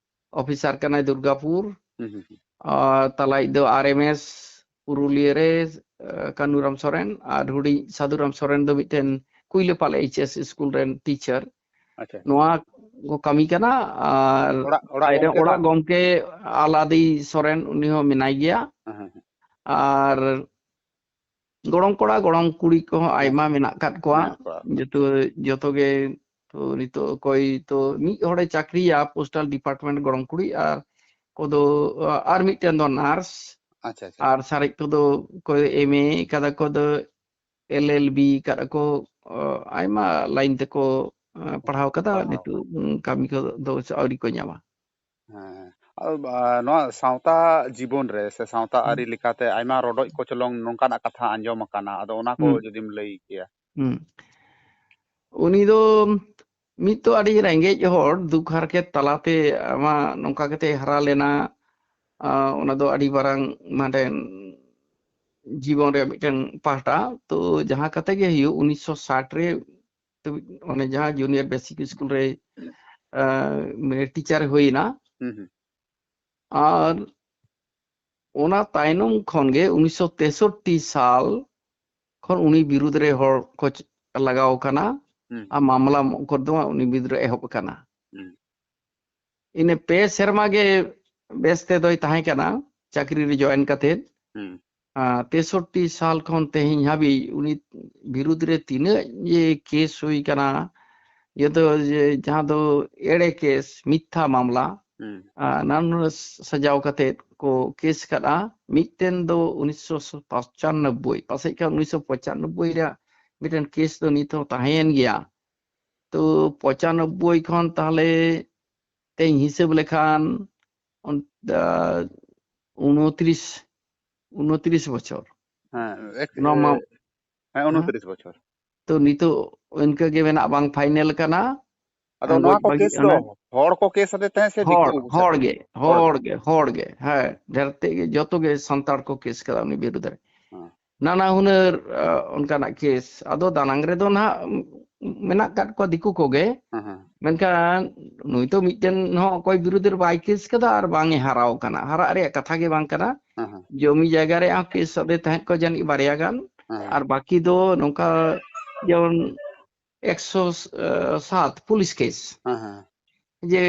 ᱚᱯᱷᱤᱥᱟᱨ ᱠᱟᱱᱟᱭ ᱫᱩᱨᱜᱟᱯᱩᱨ᱾ ᱦᱩᱸ, ᱦᱩᱸ, ᱦᱩᱸ᱾ ᱟᱨ ᱛᱟᱞᱟᱭᱤᱡ ᱫᱚ ᱟᱨ ᱮᱢ ᱮᱥ ᱯᱩᱨᱩᱞᱤᱭᱟᱹ ᱨᱮ, ᱟᱸ, ᱠᱟᱹᱱᱩᱨᱟᱢ ᱥᱚᱨᱮᱱ, ᱟᱨ ᱦᱩᱰᱤᱧ ᱥᱟᱹᱫᱷᱩᱨᱟᱢ ᱥᱚᱨᱮᱱ ᱫᱚ ᱢᱤᱫᱴᱮᱱ ᱠᱩᱭᱞᱟᱹᱯᱟᱞ ᱮᱭᱤᱪ ᱮᱥ ᱥᱠᱩᱞ ᱨᱮᱱ ᱴᱤᱪᱟᱨ᱾ ᱟᱪᱪᱷᱟ, ᱟᱪᱪᱷᱟ᱾ ᱱᱚᱣᱟ ᱠᱚ ᱠᱟᱹᱢᱤ ᱠᱟᱱᱟ᱾ ᱟᱨ ᱚᱲᱟᱜ, ᱚᱲᱟᱜ ᱟᱡ ᱨᱮᱱ ᱜᱚᱢᱠᱮ ᱫᱚ? ᱚᱲᱟᱜ ᱜᱚᱢᱠᱮ ᱟᱞᱟᱫᱤ ᱥᱚᱨᱮᱱ, ᱩᱱᱤ ᱦᱚᱸ ᱢᱮᱱᱟᱭ ᱜᱮᱭᱟ᱾ ᱦᱮᱸ, ᱦᱮᱸ, ᱦᱮᱸ᱾ ᱟᱨ ᱜᱚᱲᱚᱢ ᱠᱚᱲᱟ, ᱜᱚᱲᱚᱢ ᱠᱩᱲᱤ ᱠᱚᱦᱚᱸ ᱦᱮᱸ, ᱟᱭᱢᱟ ᱢᱮᱱᱟᱜ ᱟᱠᱟᱫ ᱠᱚᱣᱟ᱾ ᱢᱮᱱᱟᱜ ᱠᱚᱣᱟ᱾ ᱡᱚᱛᱚ, ᱡᱚᱛᱚ ᱜᱮ ᱛᱚ ᱱᱤᱛᱚᱜ ᱚᱠᱚᱭ ᱛᱚ ᱢᱤᱫ ᱦᱚᱲᱮ ᱪᱟᱹᱠᱨᱤᱭᱟ ᱯᱳᱥᱴᱟᱞ ᱰᱤᱯᱟᱨᱴᱢᱮᱱᱴ, ᱜᱚᱲᱚᱢ ᱠᱩᱲᱤ, ᱟᱨ ᱠᱚᱫᱚ, ᱟᱨ ᱢᱤᱫᱴᱮᱱ ᱫᱚ ᱱᱟᱨᱥ, ᱟᱪᱪᱷᱟ, ᱟᱪᱪᱷᱟ᱾ ᱟᱨ ᱥᱟᱨᱮᱡ ᱠᱚᱫᱚ ᱚᱠᱚᱭ ᱮᱢ ᱮ ᱠᱟᱫᱟ ᱠᱚ ᱫᱚ, ᱮᱞ ᱮᱞ ᱵᱤ ᱠᱟᱫᱟ ᱠᱚ, ᱟᱭᱢᱟ ᱞᱟᱭᱤᱱ ᱛᱮᱠᱚ ᱯᱟᱲᱦᱟᱣ ᱠᱟᱫᱟ᱾ ᱯᱟᱲᱦᱟᱣ ᱱᱤᱛᱚᱜ ᱠᱟᱫᱟ᱾ ᱠᱟᱹᱢᱤ ᱠᱚᱫᱚ ᱟᱹᱣᱨᱤ ᱠᱚ ᱧᱟᱢᱟ᱾ ᱦᱮᱸ᱾ ᱟᱫᱚ, ᱟ, ᱱᱚᱣᱟ ᱥᱟᱶᱛᱟ ᱡᱤᱵᱚᱱ ᱨᱮ ᱥᱮ ᱥᱟᱶᱛᱟ ᱦᱩᱸ᱾ ᱟᱹᱨᱤ ᱞᱮᱠᱟᱛᱮ ᱟᱭᱢᱟ ᱨᱚᱰᱚᱡ ᱠᱚᱪᱞᱚᱝ ᱱᱚᱝᱠᱟᱱᱟᱜ ᱠᱟᱛᱷᱟ ᱟᱸᱡᱚᱢ ᱟᱠᱟᱱᱟ᱾ ᱟᱫᱚ ᱚᱱᱟ ᱠᱚ ᱦᱩᱸ᱾ ᱡᱩᱫᱤᱢ ᱞᱟᱹᱭ ᱠᱮᱭᱟ᱾ ᱦᱩᱸ᱾ ᱩᱱᱤ ᱫᱚ ᱢᱤᱫ ᱫᱚ ᱟᱹᱰᱤ ᱨᱮᱸᱜᱮᱡ ᱦᱚᱲ, ᱫᱩᱠ ᱦᱟᱨᱠᱮᱛ ᱛᱟᱞᱟᱛᱮ ᱟᱢᱟᱜ ᱱᱚᱝᱠᱟ ᱠᱟᱛᱮ ᱦᱟᱨᱟ ᱞᱮᱱᱟ᱾ ᱟ, ᱚᱱᱟ ᱫᱚ ᱟᱹᱰᱤ ᱢᱟᱨᱟᱝ ᱢᱟᱱᱮ ᱡᱤᱵᱚᱱ ᱨᱮ ᱢᱤᱫᱴᱮᱱ ᱯᱟᱦᱴᱟ᱾ ᱛᱚ ᱡᱟᱦᱟᱸ ᱠᱟᱛᱮ ᱜᱮ ᱦᱩᱭᱩᱜ, ᱩᱱᱤᱥᱥᱚ ᱥᱟᱴ ᱨᱮ ᱛᱚ ᱚᱱᱮ ᱡᱟᱦᱟᱸ ᱡᱩᱱᱤᱭᱟᱨ ᱵᱮᱥᱤᱠ ᱥᱠᱩᱞ ᱨᱮ, ᱟ, ᱢᱟᱱᱮ ᱴᱤᱪᱟᱨ ᱦᱩᱭᱱᱟ᱾ ᱦᱩᱸ, ᱦᱩᱸ᱾ ᱟᱨ ᱚᱱᱟ ᱛᱟᱭᱱᱚᱢ ᱠᱷᱚᱱ ᱜᱮ ᱩᱱᱤᱥᱥᱚ ᱛᱮᱥᱚᱴᱴᱤ ᱥᱟᱞ ᱠᱷᱚᱱ ᱩᱱᱤ ᱵᱤᱨᱩᱫᱽ ᱨᱮ ᱦᱚᱲ ᱠᱚ ᱪ-, ᱞᱟᱜᱟᱣ ᱠᱟᱱᱟ᱾ ᱦᱩᱸ᱾ ᱟᱨ ᱢᱟᱢᱞᱟ ᱢᱚᱠᱚᱫᱫᱚᱢᱟ ᱩᱱᱤ ᱵᱤᱨᱩᱫᱽ ᱨᱮ ᱮᱦᱚᱵ ᱟᱠᱟᱱᱟ᱾ ᱦᱩᱸ᱾ ᱤᱱᱟᱹ ᱯᱮ ᱥᱮᱨᱢᱟ ᱜᱮ ᱵᱮᱥ ᱛᱮᱫᱚᱭ ᱛᱟᱦᱮᱸ ᱠᱟᱱᱟ ᱪᱟᱹᱠᱨᱤ ᱨᱮ ᱡᱚᱭᱮᱱ ᱠᱟᱛᱮᱫ᱾ ᱦᱩᱸ᱾ ᱟᱨ ᱛᱮᱥᱚᱴᱴᱤ ᱥᱟᱞ ᱠᱷᱚᱱ ᱛᱮᱦᱮᱧ ᱦᱟᱹᱵᱤᱡ ᱩᱱᱤ ᱵᱤᱨᱩᱫᱽ ᱨᱮ ᱛᱤᱱᱟᱹᱜ ᱡᱮ ᱠᱮᱥ ᱦᱩᱭ ᱠᱟᱱᱟ, ᱡᱚᱛᱚ ᱡᱮ ᱡᱟᱦᱟᱸ ᱫᱚ ᱮᱲᱮ ᱠᱮᱥ, ᱢᱤᱛᱷᱟ ᱢᱟᱢᱞᱟ, ᱦᱩᱸ᱾ ᱟᱨ ᱱᱟᱱᱟ ᱦᱩᱱᱟᱹᱨ ᱥᱟᱡᱟᱣ ᱠᱟᱛᱮᱫ ᱠᱚ ᱠᱮᱥ ᱠᱟᱫᱼᱟ᱾ ᱢᱤᱫᱴᱮᱱ ᱫᱚ ᱩᱱᱤᱥᱥᱚ ᱯᱚᱸᱪᱟᱱᱱᱚᱵᱵᱳᱭ, ᱯᱟᱥᱮᱡ ᱠᱷᱟᱱ ᱩᱱᱤᱥᱥᱚ ᱯᱚᱸᱪᱟᱱᱱᱚᱵᱵᱳᱭ ᱨᱮᱭᱟᱜ ᱢᱤᱫᱴᱮᱱ ᱠᱮᱥ ᱫᱚ ᱱᱤᱛ ᱦᱚᱸ ᱛᱟᱦᱮᱸᱭᱮᱱ ᱜᱮᱭᱟ᱾ ᱛᱚ ᱯᱚᱸᱪᱟᱱᱱᱚᱵᱵᱳᱭ ᱠᱷᱚᱱ ᱛᱟᱦᱞᱮ ᱛᱮᱦᱮᱧ ᱦᱤᱥᱟᱹᱵ ᱞᱮᱠᱷᱟᱱ ᱚᱱ-, ᱟ, ᱩᱱᱛᱨᱤᱥ, ᱩᱱᱛᱨᱤᱥ ᱵᱚᱪᱷᱚᱨ᱾ ᱦᱮᱸ, ᱮᱠ-, ᱱᱚᱣᱟ ᱢᱟ-, ᱮ, ᱦᱮᱸ, ᱦᱮᱸ? ᱩᱱᱛᱨᱤᱥ ᱵᱚᱪᱷᱚᱨ᱾ ᱛᱚ ᱱᱤᱛᱚᱜ ᱤᱱᱠᱟᱹ ᱜᱮ ᱢᱮᱱᱟᱜ, ᱵᱟᱝ ᱯᱷᱟᱭᱱᱮᱞ ᱠᱟᱱᱟ᱾ ᱟᱫᱚ ᱜᱚᱡ ᱱᱚᱣᱟ ᱠᱚ ᱵᱟᱹᱜᱤ ᱠᱮᱥ ᱫᱚ ᱚᱱᱮ ᱦᱚᱲ ᱠᱚ ᱠᱮᱥ ᱟᱫᱮ ᱛᱟᱦᱮᱸᱫ ᱥᱮ ᱦᱚᱲ, ᱫᱤᱠᱩ ᱠᱚ ᱠᱮᱥ ᱦᱚᱲ ᱟᱫᱮ? ᱜᱮ, ᱦᱚᱲ ᱦᱚᱲ ᱜᱮ᱾ ᱜᱮ, ᱦᱚᱲ ᱜᱮ, ᱦᱮᱸ, ᱰᱷᱮᱨ ᱛᱮᱫ ᱜᱮ ᱡᱚᱛᱚ ᱜᱮ ᱥᱟᱱᱛᱟᱲ ᱠᱚ ᱠᱮᱥ ᱠᱟᱫᱟ ᱩᱱᱤ ᱵᱤᱨᱩᱫᱽ ᱨᱮ᱾ ᱦᱮᱸ᱾ ᱱᱟᱱᱟ ᱦᱩᱱᱟᱹᱨ, ᱟ, ᱚᱱᱠᱟᱱᱟᱜ ᱠᱮᱥ᱾ ᱟᱫᱚ ᱫᱟᱱᱟᱝ ᱨᱮᱫᱚ ᱱᱟᱦᱟᱜ, ᱩᱢ, ᱢᱮᱱᱟᱜ ᱠᱟᱫ ᱠᱚᱣᱟ ᱫᱤᱠᱩ ᱠᱚᱜᱮ᱾ ᱦᱮᱸ, ᱦᱮᱸ᱾ ᱢᱮᱱᱠᱷᱟᱱ ᱱᱩᱭ ᱛᱚ ᱢᱤᱫᱴᱮᱱ ᱦᱚᱸ ᱚᱠᱚᱭ ᱵᱤᱨᱩᱫᱽ ᱨᱮ ᱵᱟᱭ ᱠᱮᱥ ᱠᱟᱫᱟ ᱟᱨ ᱵᱟᱝ ᱮ ᱦᱟᱨᱟᱣ ᱠᱟᱱᱟ᱾ ᱦᱟᱨᱟᱜ ᱨᱮᱭᱟᱜ ᱠᱟᱛᱷᱟ ᱜᱮ ᱵᱟᱝ ᱠᱟᱱᱟ᱾ ᱦᱮᱸ, ᱦᱮᱸ᱾ ᱡᱚᱢᱤ ᱡᱟᱭᱜᱟ ᱨᱮᱭᱟᱜ ᱦᱚᱸ ᱠᱮᱥ ᱟᱫᱮ ᱛᱟᱦᱮᱸᱫ ᱠᱚ ᱡᱟᱹᱱᱤᱡ ᱵᱟᱨᱭᱟ ᱜᱟᱱ᱾ ᱦᱮᱸ, ᱦᱮᱸ᱾ ᱟᱨ ᱵᱟᱹᱠᱤ ᱫᱚ ᱱᱚᱝᱠᱟ ᱡᱮᱢᱚᱱ ᱮᱠᱥᱚ ᱥᱟᱛ ᱯᱩᱞᱤᱥ ᱠᱮᱥ᱾ ᱦᱮᱸ, ᱦᱮᱸ᱾ ᱡᱮ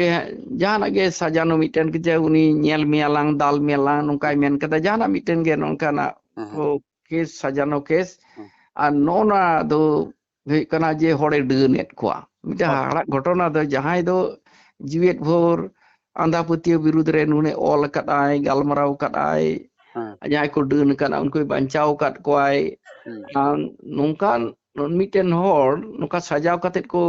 ᱡᱟᱦᱟᱱᱟᱜ ᱜᱮ ᱥᱟᱡᱟᱱᱚ ᱢᱤᱫᱴᱮᱱ ᱡᱮ ᱩᱱᱤ ᱧᱮᱞ ᱢᱮᱭᱟᱞᱟᱝ, ᱫᱟᱞ ᱢᱮᱭᱟᱞᱟᱝ, ᱱᱚᱝᱠᱟᱭ ᱦᱮᱸ᱾ ᱢᱮᱱ ᱠᱟᱫᱟ, ᱡᱟᱦᱟᱱᱟᱜ ᱢᱤᱫᱴᱮᱱ ᱜᱮ ᱱᱚᱝᱠᱟᱱᱟᱜ ᱦᱮᱸ, ᱦᱮᱸ᱾ ᱠᱚ ᱠᱮᱥ, ᱥᱟᱡᱟᱱᱚ ᱠᱮᱥ᱾ ᱦᱮᱸ᱾ ᱟᱨ ᱱᱚᱜᱼᱚ ᱱᱚᱣᱟ ᱫᱚ ᱦᱩᱭᱩᱜ ᱠᱟᱱᱟ ᱡᱮ ᱦᱚᱲᱮ ᱰᱟᱹᱱ ᱮᱫ ᱠᱚᱣᱟ᱾ ᱢᱤᱫᱴᱮᱱ ᱦᱳᱭ᱾ ᱦᱟᱦᱟᱲᱟᱜ ᱜᱷᱚᱴᱚᱱᱟ ᱫᱚ ᱡᱟᱦᱟᱸᱭ ᱫᱚ ᱡᱤᱣᱮᱫ ᱵᱷᱳᱨ ᱟᱸᱫᱷᱟ ᱯᱟᱹᱛᱭᱟᱹᱣ ᱵᱤᱨᱩᱫᱽ ᱨᱮ ᱱᱩᱱᱟᱹᱜ ᱚᱞ ᱟᱠᱟᱫ ᱟᱭ, ᱜᱟᱞᱢᱟᱨᱟᱣ ᱟᱠᱟᱫ ᱟᱭ, ᱦᱮᱸ᱾ ᱡᱟᱦᱟᱸᱭ ᱠᱚ ᱰᱟᱹᱱ ᱟᱠᱟᱫ ᱩᱱᱠᱩᱭ ᱵᱟᱧᱪᱟᱣ ᱟᱠᱟᱫ ᱠᱚᱣᱟᱭ᱾ ᱦᱩᱸ᱾ ᱟᱨ ᱱᱚᱝᱠᱟᱱ ᱢᱤᱫᱴᱮᱱ ᱦᱚᱲ ᱱᱚᱝᱠᱟ ᱥᱟᱡᱟᱣ ᱠᱟᱛᱮᱫ ᱠᱚ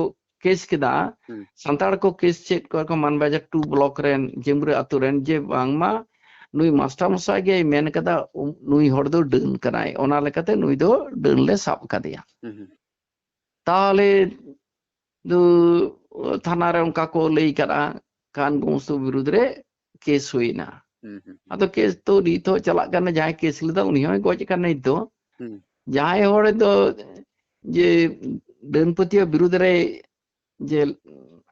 ᱠᱮᱥ ᱠᱮᱫᱟ᱾ ᱦᱩᱸ᱾ ᱥᱟᱱᱛᱟᱲ ᱠᱚ ᱠᱮᱥ ᱪᱮᱫ ᱠᱚᱣᱟ ᱠᱚ ᱢᱟᱱᱵᱟᱡᱟᱨ ᱴᱩ ᱵᱞᱚᱠ ᱨᱮᱱ ᱡᱟᱹᱢᱨᱟᱹ ᱟᱛᱳ ᱨᱮᱱ ᱡᱮ ᱵᱟᱝᱢᱟ ᱱᱩᱭ ᱢᱟᱥᱴᱟᱨ ᱢᱚᱥᱟᱭ ᱜᱮᱭ ᱢᱮᱱ ᱠᱟᱫᱟ, ᱩ-, ᱱᱩᱭ ᱦᱚᱲ ᱫᱚ ᱰᱟᱹᱱ ᱠᱟᱱᱟᱭ, ᱚᱱᱟ ᱞᱮᱠᱟᱛᱮ ᱱᱩᱭ ᱫᱚ ᱰᱟᱹᱱ ᱞᱮ ᱥᱟᱵ ᱠᱟᱫᱮᱭᱟ᱾ ᱦᱩᱸ, ᱦᱩᱸ᱾ ᱛᱟᱦᱚᱞᱮ ᱫᱚ ᱛᱷᱟᱱᱟ ᱨᱮ ᱚᱱᱠᱟ ᱠᱚ ᱞᱟᱹᱭ ᱠᱟᱫᱟ, ᱠᱷᱟᱱ ᱵᱚᱝᱥᱚ ᱵᱤᱨᱩᱫᱽ ᱨᱮ ᱠᱮᱥ ᱦᱩᱭᱱᱟ᱾ ᱦᱩᱸ, ᱦᱩᱸ, ᱦᱩᱸ᱾ ᱟᱫᱚ ᱠᱮᱥ ᱛᱚ ᱱᱤᱛ ᱦᱚᱸ ᱪᱟᱞᱟᱜ ᱠᱟᱱᱟ, ᱡᱟᱦᱟᱸᱭ ᱠᱮᱥ ᱞᱮᱫᱟ ᱩᱱᱤ ᱦᱚᱸᱭ ᱜᱚᱡ ᱠᱟᱱᱟ ᱱᱤᱛ ᱫᱚ᱾ ᱦᱩᱸ᱾ ᱡᱟᱦᱟᱸᱭ ᱦᱚᱲ ᱫᱚ ᱡᱮ ᱰᱟᱹᱱ ᱯᱟᱹᱛᱭᱟᱹᱣ ᱵᱤᱨᱩᱫᱽ ᱨᱮ ᱡᱮ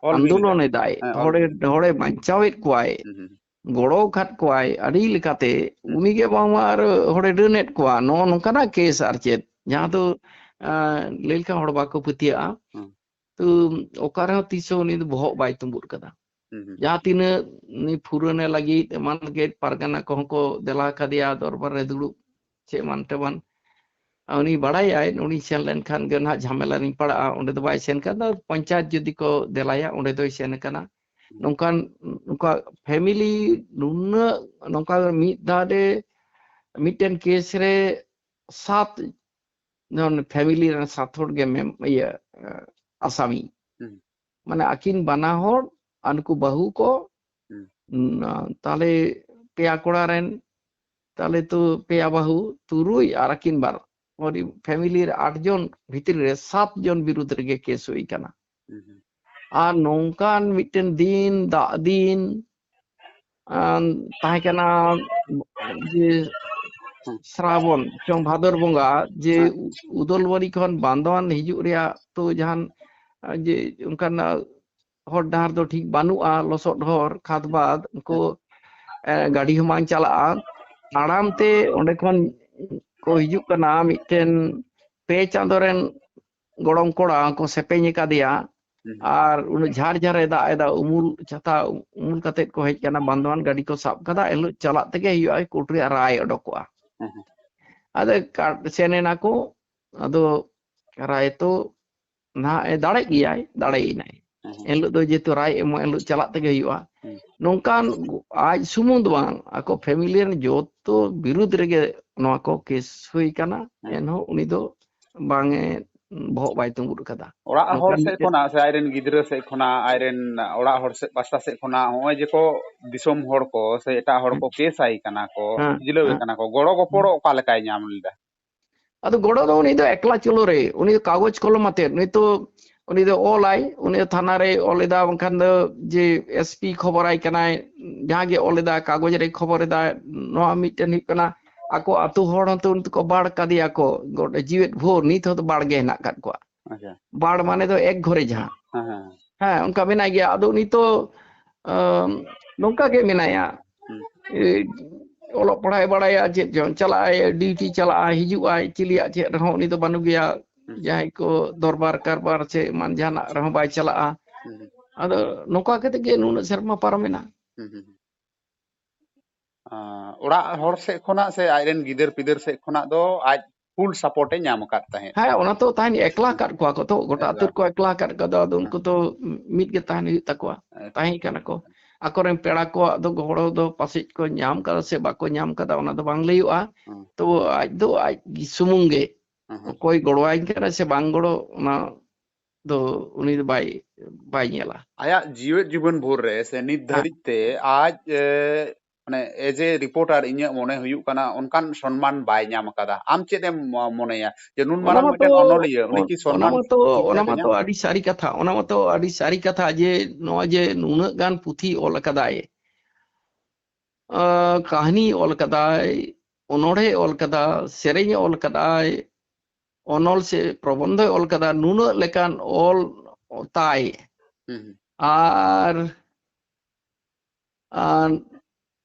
ᱚᱞ ᱵᱤᱞ ᱟᱱᱫᱳᱞᱚᱱ ᱞᱮᱫᱟ᱾ ᱮᱫᱟᱭ, ᱦᱮᱸ, ᱚᱞ ᱦᱚᱲᱮ, ᱵᱤᱞ᱾ ᱦᱚᱲᱮ ᱵᱟᱧᱪᱟᱣᱮᱫ ᱠᱚᱣᱟᱭ, ᱦᱩᱸ, ᱦᱩᱸ᱾ ᱜᱚᱲᱚ ᱟᱠᱟᱫ ᱠᱚᱣᱟᱭ ᱟᱹᱰᱤ ᱞᱮᱠᱟᱛᱮ, ᱦᱩᱸ᱾ ᱩᱱᱤᱜᱮ ᱵᱟᱝᱢᱟ ᱟᱨ ᱦᱚᱲᱮ ᱰᱟᱹᱱᱮᱫ ᱠᱚᱣᱟ᱾ ᱱᱚᱜᱼᱚ ᱱᱚᱝᱠᱟᱱᱟᱜ ᱠᱮᱥ ᱟᱨ ᱪᱮᱫ, ᱡᱟᱦᱟᱸ ᱫᱚ ᱟᱸ, ᱞᱟᱹᱭ ᱞᱮᱠᱷᱟᱱ ᱦᱚᱲ ᱵᱟᱠᱚ ᱯᱟᱹᱛᱭᱟᱹᱜᱼᱟ᱾ ᱦᱩᱸ᱾ ᱛᱚ ᱚᱠᱟ ᱨᱮᱦᱚᱸ ᱛᱤᱥ ᱦᱚᱸ ᱩᱱᱤ ᱫᱚ ᱵᱚᱦᱚᱜ ᱵᱟᱭ ᱛᱩᱸᱵᱩᱫ ᱠᱟᱫᱟ᱾ ᱦᱩᱸ, ᱦᱩᱸ᱾ ᱡᱟᱦᱟᱸ ᱛᱤᱱᱟᱹᱜ ᱩᱱᱤ ᱯᱷᱩᱨᱟᱹᱱᱮ ᱞᱟᱹᱜᱤᱫ ᱮᱢᱟᱱ ᱞᱟᱹᱜᱤᱫ ᱯᱟᱨᱜᱟᱱᱟ ᱠᱚᱦᱚᱸ ᱠᱚ ᱫᱮᱞᱟ ᱠᱟᱫᱮᱭᱟ ᱫᱚᱨᱵᱟᱨ ᱨᱮ ᱫᱩᱲᱩᱵ, ᱪᱮᱫ ᱮᱢᱟᱱ ᱛᱮᱢᱟᱱ᱾ ᱩᱱᱤ ᱵᱟᱲᱟᱭᱟᱭ, ᱩᱱᱤ ᱥᱮᱱ ᱞᱮᱱᱠᱷᱟᱱ ᱜᱮ ᱱᱟᱦᱟᱜ ᱡᱷᱟᱢᱮᱞᱟ ᱨᱤᱧ ᱯᱟᱲᱟᱜᱼᱟ, ᱚᱸᱰᱮ ᱫᱚ ᱵᱟᱭ ᱥᱮᱱ ᱠᱟᱱᱟ᱾ ᱯᱚᱧᱪᱟᱭᱮᱛ ᱡᱩᱫᱤ ᱠᱚ ᱫᱮᱞᱟᱭᱟ, ᱚᱸᱰᱮ ᱫᱚᱭ ᱥᱮᱱ ᱠᱟᱱᱟ᱾ ᱱᱚᱝᱠᱟᱱ, ᱱᱚᱝᱠᱟ ᱯᱷᱮᱢᱤᱞᱤ ᱱᱩᱱᱟᱹᱜ, ᱱᱚᱝᱠᱟ ᱢᱤᱫ ᱫᱷᱟᱣ ᱨᱮ ᱢᱤᱫᱴᱮᱱ ᱠᱮᱥ ᱨᱮ ᱥᱟᱛ ᱡᱚᱱ ᱯᱷᱮᱢᱤᱞᱤ ᱨᱮᱱ ᱥᱟᱛ ᱦᱚᱲ ᱜᱮ ᱢᱮᱢ-, ᱤᱭᱟᱹ, ᱟᱥᱟᱢᱤ᱾ ᱦᱩᱸ᱾ ᱢᱟᱱᱮ ᱟᱹᱠᱤᱱ ᱵᱟᱱᱟ ᱦᱚᱲ ᱟᱨ ᱱᱩᱠᱩ ᱵᱟᱹᱦᱩ ᱠᱚ, ᱦᱩᱸ᱾ ᱩᱸ, ᱛᱟᱦᱞᱮ ᱯᱮᱭᱟ ᱠᱚᱲᱟ ᱨᱮᱱ, ᱛᱟᱦᱞᱮ ᱛᱚ ᱯᱮᱭᱟ ᱵᱟᱹᱦᱩ, ᱛᱩᱨᱩᱭ ᱟᱨ ᱟᱹᱠᱤᱱ ᱵᱟᱨ᱾ ᱯᱷᱮᱢᱤᱞᱤ ᱨᱮ ᱟᱴ ᱡᱚᱱ ᱵᱷᱤᱛᱨᱤ ᱨᱮ ᱥᱟᱛ ᱡᱚᱱ ᱵᱤᱨᱩᱫᱷ ᱨᱮᱜᱮ ᱠᱮᱥ ᱦᱩᱭ ᱠᱟᱱᱟ᱾ ᱦᱩᱸ, ᱦᱩᱸ᱾ ᱟᱨ ᱱᱚᱝᱠᱟᱱ ᱢᱤᱫᱴᱮᱱ ᱫᱤᱱ, ᱫᱟᱜ ᱫᱤᱱ, ᱟᱸ, ᱛᱟᱦᱮᱸ ᱠᱟᱱᱟ ᱡᱮ ᱦᱩᱸ᱾ ᱥᱨᱟᱵᱚᱱ ᱪᱚᱝ ᱵᱷᱟᱫᱚᱨ ᱵᱚᱸᱜᱟ, ᱡᱮ ᱦᱮᱸ᱾ ᱩ-, ᱩᱫᱚᱞᱵᱟᱲᱤ ᱠᱷᱚᱱ ᱵᱟᱱᱫᱚᱣᱟᱱ ᱦᱤᱡᱩᱜ ᱨᱮᱭᱟᱜ ᱛᱚ ᱡᱟᱦᱟᱱ, ᱟᱸ, ᱡᱮ ᱚᱱᱠᱟᱱᱟᱜ ᱦᱚᱨ ᱰᱟᱦᱟᱨ ᱫᱚ ᱴᱷᱤᱠ ᱵᱟᱹᱱᱩᱜᱼᱟ, ᱞᱚᱥᱚᱫ ᱦᱚᱨ, ᱠᱷᱟᱫᱽ ᱵᱟᱫᱽ, ᱩᱱᱠᱩ, ᱦᱮᱸ᱾ ᱮ, ᱜᱟᱹᱰᱤ ᱦᱚᱸ ᱵᱟᱝ ᱪᱟᱞᱟᱜᱼᱟ᱾ ᱛᱟᱲᱟᱢ ᱛᱮ ᱚᱸᱰᱮ ᱠᱷᱚᱱ ᱠᱚ ᱦᱤᱡᱩᱜ ᱠᱟᱱᱟ, ᱢᱤᱫᱴᱮᱱ ᱯᱮ ᱪᱟᱸᱫᱚ ᱨᱮᱱ ᱜᱚᱲᱚᱢ ᱠᱚᱲᱟ ᱠᱚ ᱥᱮᱯᱮᱧ ᱟᱠᱟᱫᱮᱭᱟ᱾ ᱦᱩᱸ᱾ ᱟᱨ ᱩᱱᱟᱹᱜ ᱡᱷᱟᱨ ᱡᱷᱟᱨᱮ ᱫᱟᱜ ᱮᱫᱟ, ᱩᱢᱩᱞ ᱪᱷᱟᱛᱟ ᱩᱢᱩᱞ ᱠᱟᱛᱮᱫ ᱠᱚ ᱦᱮᱡ ᱠᱟᱱᱟ, ᱵᱟᱱᱫᱚᱣᱟᱱ ᱜᱟᱹᱰᱤ ᱠᱚ ᱥᱟᱵ ᱠᱟᱫᱟ, ᱮᱱᱦᱤᱞᱳᱜ ᱪᱟᱞᱟᱜ ᱛᱮᱜᱮ ᱦᱩᱭᱩᱜᱼᱟ, ᱠᱳᱨᱴ ᱨᱮᱭᱟᱜ ᱨᱟᱭ ᱚᱰᱚᱠᱚᱜᱼᱟ᱾ ᱦᱩᱸ, ᱦᱩᱸ᱾ ᱟᱫᱚ ᱠᱟ-, ᱥᱮᱱ ᱮᱱᱟ ᱠᱚ, ᱟᱫᱚ ᱨᱟᱭ ᱛᱚ ᱱᱟᱦᱟᱜ ᱮ ᱫᱟᱲᱮᱜ ᱜᱮᱭᱟᱭ, ᱫᱟᱲᱮᱭᱮᱱᱟᱭ᱾ ᱦᱩᱸ, ᱦᱩᱸ᱾ ᱮᱱᱦᱤᱞᱳᱜ ᱫᱚ ᱡᱮᱦᱮᱛᱩ ᱨᱟᱭ ᱮᱢᱚᱜ, ᱮᱱᱦᱤᱞᱳᱜ ᱪᱟᱞᱟᱜ ᱛᱮᱜᱮ ᱦᱩᱭᱩᱜᱼᱟ᱾ ᱦᱩᱸ᱾ ᱱᱚᱝᱠᱟᱱ ᱟᱡ ᱥᱩᱢᱩᱝ ᱫᱚ ᱵᱟᱝ, ᱟᱠᱚ ᱯᱷᱮᱢᱤᱞᱤ ᱨᱮᱱ ᱡᱚᱛᱚ ᱵᱤᱨᱩᱫᱷ ᱨᱮᱜᱮ ᱱᱚᱣᱟ ᱠᱚ ᱠᱮᱥ ᱦᱩᱭ ᱠᱟᱱᱟ, ᱦᱩᱸ᱾ ᱮᱱᱦᱚᱸ ᱩᱱᱤ ᱫᱚ ᱵᱟᱝ ᱮ, ᱵᱚᱦᱚᱜ ᱵᱟᱭ ᱛᱩᱸᱵᱩᱫ ᱠᱟᱫᱟ᱾ ᱚᱲᱟᱜ ᱦᱚᱲ ᱱᱚᱝᱠᱟᱱ ᱥᱮᱫ ᱢᱤᱫᱴᱮᱱ ᱠᱷᱚᱱᱟᱜ ᱥᱮ ᱟᱡᱨᱮᱱ ᱜᱤᱫᱽᱨᱟᱹ ᱥᱮᱫ ᱠᱷᱚᱱᱟᱜ, ᱟᱡᱨᱮᱱ ᱚᱲᱟᱜ ᱦᱚᱲ ᱥᱮᱫ ᱯᱟᱥᱴᱟ ᱥᱮᱫ ᱠᱷᱚᱱᱟᱜ ᱱᱚᱜᱼᱚᱭ ᱡᱮ ᱠᱚ ᱫᱤᱥᱚᱢ ᱦᱚᱲ ᱠᱚ ᱥᱮ ᱮᱴᱟᱜ ᱦᱚᱲ ᱠᱚ ᱦᱮᱸ᱾ ᱠᱮᱥ ᱟᱭ ᱠᱟᱱᱟ ᱠᱚ, ᱦᱮᱸ, ᱠᱷᱤᱡᱞᱟᱹᱣ ᱮ ᱦᱮᱸ᱾ ᱠᱟᱱᱟ ᱠᱚ, ᱜᱚᱲᱚ ᱜᱚᱯᱚᱲ ᱦᱮᱸ᱾ ᱚᱠᱟ ᱞᱮᱠᱟᱭ ᱧᱟᱢ ᱞᱮᱫᱟ? ᱟᱫᱚ ᱜᱚᱲᱚ ᱫᱚ ᱩᱱᱤ ᱫᱚ ᱮᱠᱞᱟ ᱪᱚᱞᱚ ᱨᱮ, ᱩᱱᱤ ᱫᱚ ᱠᱟᱜᱚᱡᱽ ᱠᱚᱞᱚᱢ ᱟᱛᱮᱫ, ᱩᱱᱤ ᱛᱚ, ᱩᱱᱤ ᱫᱚ ᱚᱞᱟᱭ, ᱩᱱᱤ ᱫᱚ ᱛᱷᱟᱱᱟ ᱨᱮᱭ ᱚᱞ ᱮᱫᱟ, ᱵᱟᱝᱠᱷᱟᱱ ᱫᱚ ᱡᱮ ᱮᱥ ᱯᱤ ᱠᱷᱚᱵᱚᱨᱟᱭ ᱠᱟᱱᱟᱭ, ᱡᱟᱦᱟᱸ ᱜᱮ ᱚᱞ ᱮᱫᱟ, ᱠᱟᱜᱚᱡᱽ ᱨᱮᱭ ᱠᱷᱚᱵᱚᱨ ᱮᱫᱟ, ᱱᱚᱣᱟ ᱢᱤᱫᱴᱮᱱ ᱦᱩᱭᱩᱜ ᱠᱟᱱᱟ, ᱟᱠᱚ ᱟᱛᱳ ᱦᱚᱲ ᱦᱚᱸᱛᱚ ᱩᱱᱤ ᱫᱚᱠᱚ ᱵᱟᱲ ᱠᱟᱫᱮᱭᱟ ᱠᱚ, ᱜᱚᱴ-, ᱡᱤᱣᱮᱫ ᱵᱷᱳᱨ ᱱᱤᱛ ᱦᱚᱸᱛᱚ ᱵᱟᱲ ᱜᱮ ᱦᱮᱱᱟᱜ ᱟᱠᱟᱫ ᱠᱚᱣᱟ᱾ ᱟᱪᱪᱷᱟ᱾ ᱵᱟᱲ ᱢᱟᱱᱮ ᱫᱚ ᱮᱠ ᱜᱷᱚᱨᱮ ᱡᱟᱦᱟᱸ᱾ ᱦᱮᱸ, ᱦᱮᱸ᱾ ᱦᱮᱸ, ᱚᱱᱠᱟ ᱢᱮᱱᱟᱭ ᱜᱮᱭᱟ᱾ ᱟᱫᱚ ᱩᱱᱤ ᱛᱚ, ᱟᱢ, ᱱᱚᱝᱠᱟ ᱜᱮ ᱢᱮᱱᱟᱭᱟ᱾ ᱦᱩᱸ᱾ ᱮ, ᱚᱞᱚᱜ ᱯᱟᱲᱦᱟᱜ ᱮ ᱵᱟᱲᱟᱭᱟ, ᱪᱮᱫ ᱪᱚᱝ, ᱪᱟᱞᱟᱜ ᱟᱭ, ᱰᱤᱭᱩᱴᱤ ᱪᱟᱞᱟᱜ ᱟᱭ, ᱦᱤᱡᱩᱜ ᱟᱭ, ᱪᱤᱞᱤᱭᱟᱜ ᱪᱮᱫ ᱨᱮᱦᱚᱸ ᱩᱱᱤ ᱫᱚ ᱵᱟᱹᱱᱩᱜ ᱜᱮᱭᱟ᱾ ᱦᱩᱸ᱾ ᱡᱟᱦᱟᱸᱭ ᱠᱚ ᱫᱚᱨᱵᱟᱨ ᱠᱟᱨᱵᱟᱨ ᱥᱮ ᱮᱢᱟᱱ ᱡᱟᱦᱟᱱᱟᱜ ᱨᱮᱦᱚᱸ ᱵᱟᱭ ᱪᱟᱞᱟᱜᱼᱟ᱾ ᱦᱩᱸ, ᱦᱩᱸ᱾ ᱟᱫᱚ ᱱᱚᱝᱠᱟ ᱠᱟᱛᱮ ᱜᱮ ᱱᱩᱱᱟᱹᱜ ᱥᱮᱨᱢᱟ ᱯᱟᱨᱚᱢᱮᱱᱟ᱾ ᱦᱩᱸ, ᱦᱩᱸ, ᱦᱩᱸ᱾ ᱟᱸ, ᱚᱲᱟᱜ ᱦᱚᱲ ᱥᱮᱫ ᱠᱷᱚᱱᱟᱜ ᱥᱮ ᱟᱡᱨᱮᱱ ᱜᱤᱫᱟᱹᱨ ᱯᱤᱫᱟᱹᱨ ᱥᱮᱫ ᱠᱷᱚᱱᱟᱜ ᱫᱚ ᱟᱡ full support ᱮ ᱧᱟᱢ ᱟᱠᱟᱫ ᱛᱟᱦᱮᱸᱫ᱾ ᱦᱮᱸ, ᱚᱱᱟ ᱛᱚ ᱛᱟᱦᱮᱱ ᱮᱠᱞᱟ ᱦᱮᱸ᱾ ᱟᱠᱟᱫ ᱠᱚᱣᱟ ᱠᱚ ᱛᱚ, ᱜᱚᱴᱟ ᱮᱠᱞᱟ᱾ ᱟᱹᱛᱩ ᱨᱮᱠᱚ ᱮᱠᱞᱟ ᱟᱠᱟᱫ ᱠᱚᱣᱟ, ᱟᱫᱚ ᱩᱱᱠᱩ ᱦᱮᱸ᱾ ᱛᱚ ᱢᱤᱫ ᱜᱮ ᱛᱟᱦᱮᱱ ᱦᱩᱭᱩᱜ ᱛᱟᱠᱚᱣᱟ᱾ ᱮᱠᱞᱟ᱾ ᱛᱟᱦᱮᱸ ᱠᱟᱱᱟ ᱠᱚ᱾ ᱟᱠᱚᱨᱮᱱ ᱯᱮᱲᱟ ᱠᱚᱣᱟᱜ ᱫᱚ ᱜᱚᱲᱚ ᱫᱚ ᱯᱟᱥᱮᱡ ᱠᱚ ᱧᱟᱢ ᱠᱟᱫᱟ ᱥᱮ ᱵᱟᱠᱚ ᱧᱟᱢ ᱠᱟᱫᱟ, ᱚᱱᱟ ᱫᱚ ᱵᱟᱝ ᱞᱟᱹᱭᱚᱜᱼᱟ᱾ ᱦᱮᱸ᱾ ᱛᱚ ᱟᱡ ᱫᱚ ᱟᱡ ᱥᱩᱢᱩᱝ ᱜᱮ ᱦᱮᱸ, ᱦᱮᱸ᱾ ᱚᱠᱚᱭ ᱜᱚᱲᱚᱣᱟᱭ ᱠᱟᱱᱟ ᱥᱮ ᱵᱟᱝ ᱜᱚᱲᱚ, ᱚᱱᱟ ᱫᱚ ᱩᱱᱤ ᱫᱚ ᱵᱟᱭ, ᱵᱟᱭ ᱧᱮᱞᱟ᱾ ᱟᱭᱟᱜ ᱡᱤᱣᱮᱫ ᱡᱤᱵᱚᱱ ᱵᱷᱳᱨ ᱨᱮ ᱥᱮ ᱱᱤᱛ ᱦᱮᱸ᱾ ᱫᱷᱟᱹᱨᱤᱡ ᱛᱮ ᱟᱡ, ᱮ, ᱢᱟᱱᱮ, as a reporter ᱤᱧᱟᱹᱜ ᱢᱚᱱᱮ ᱦᱩᱭᱩᱜ ᱠᱟᱱᱟ ᱚᱱᱠᱟᱱ ᱥᱚᱱᱢᱟᱱ ᱵᱟᱭ ᱧᱟᱢ ᱟᱠᱟᱫᱟ᱾ ᱟᱢ ᱪᱮᱫ ᱮᱢ ᱢᱚ-, ᱢᱚᱱᱮᱭᱟ ᱡᱮ ᱱᱩᱱ ᱚᱱᱟ ᱢᱟᱨᱟᱝ ᱢᱟᱛᱚ, ᱢᱤᱫᱴᱮᱱ ᱚᱱᱚᱞᱤᱭᱟᱹ, ᱩᱱᱤ ᱠᱤ ᱚᱱᱟ ᱥᱚᱱᱢᱟᱱ ᱢᱟᱛᱚ, ᱴᱷᱤᱠ ᱚᱱᱟ ᱴᱷᱟᱠ ᱮ ᱢᱟᱛᱚ ᱧᱟᱢ ᱟᱹᱰᱤ ᱥᱟᱹᱨᱤ ᱠᱟᱛᱷᱟ, ᱚᱱᱟ ᱢᱟᱛᱚ ᱟᱹᱰᱤ ᱥᱟᱹᱨᱤ ᱠᱟᱛᱷᱟ ᱡᱮ ᱱᱚᱣᱟ ᱡᱮ ᱱᱩᱱᱟᱹᱜ ᱜᱟᱱ ᱯᱩᱛᱷᱤ ᱚᱞ ᱟᱠᱟᱫᱟᱭ, ᱟᱸ, ᱠᱟᱹᱦᱱᱤ ᱚᱞ ᱠᱟᱫᱟᱭ, ᱚᱱᱚᱬᱦᱮ ᱚᱞ ᱠᱟᱫᱟ, ᱥᱮᱨᱮᱧ ᱚᱞ ᱠᱟᱫᱟᱭ, ᱚᱱᱚᱞ ᱥᱮ ᱯᱨᱚᱵᱚᱱᱫᱷᱚᱭ ᱚᱞ ᱠᱟᱫᱟ, ᱱᱩᱱᱟᱹᱜ ᱞᱮᱠᱟᱱ ᱚᱞ ᱛᱟᱭ᱾ ᱦᱩᱸ, ᱦᱩᱸ᱾ ᱟᱨ, ᱟᱨ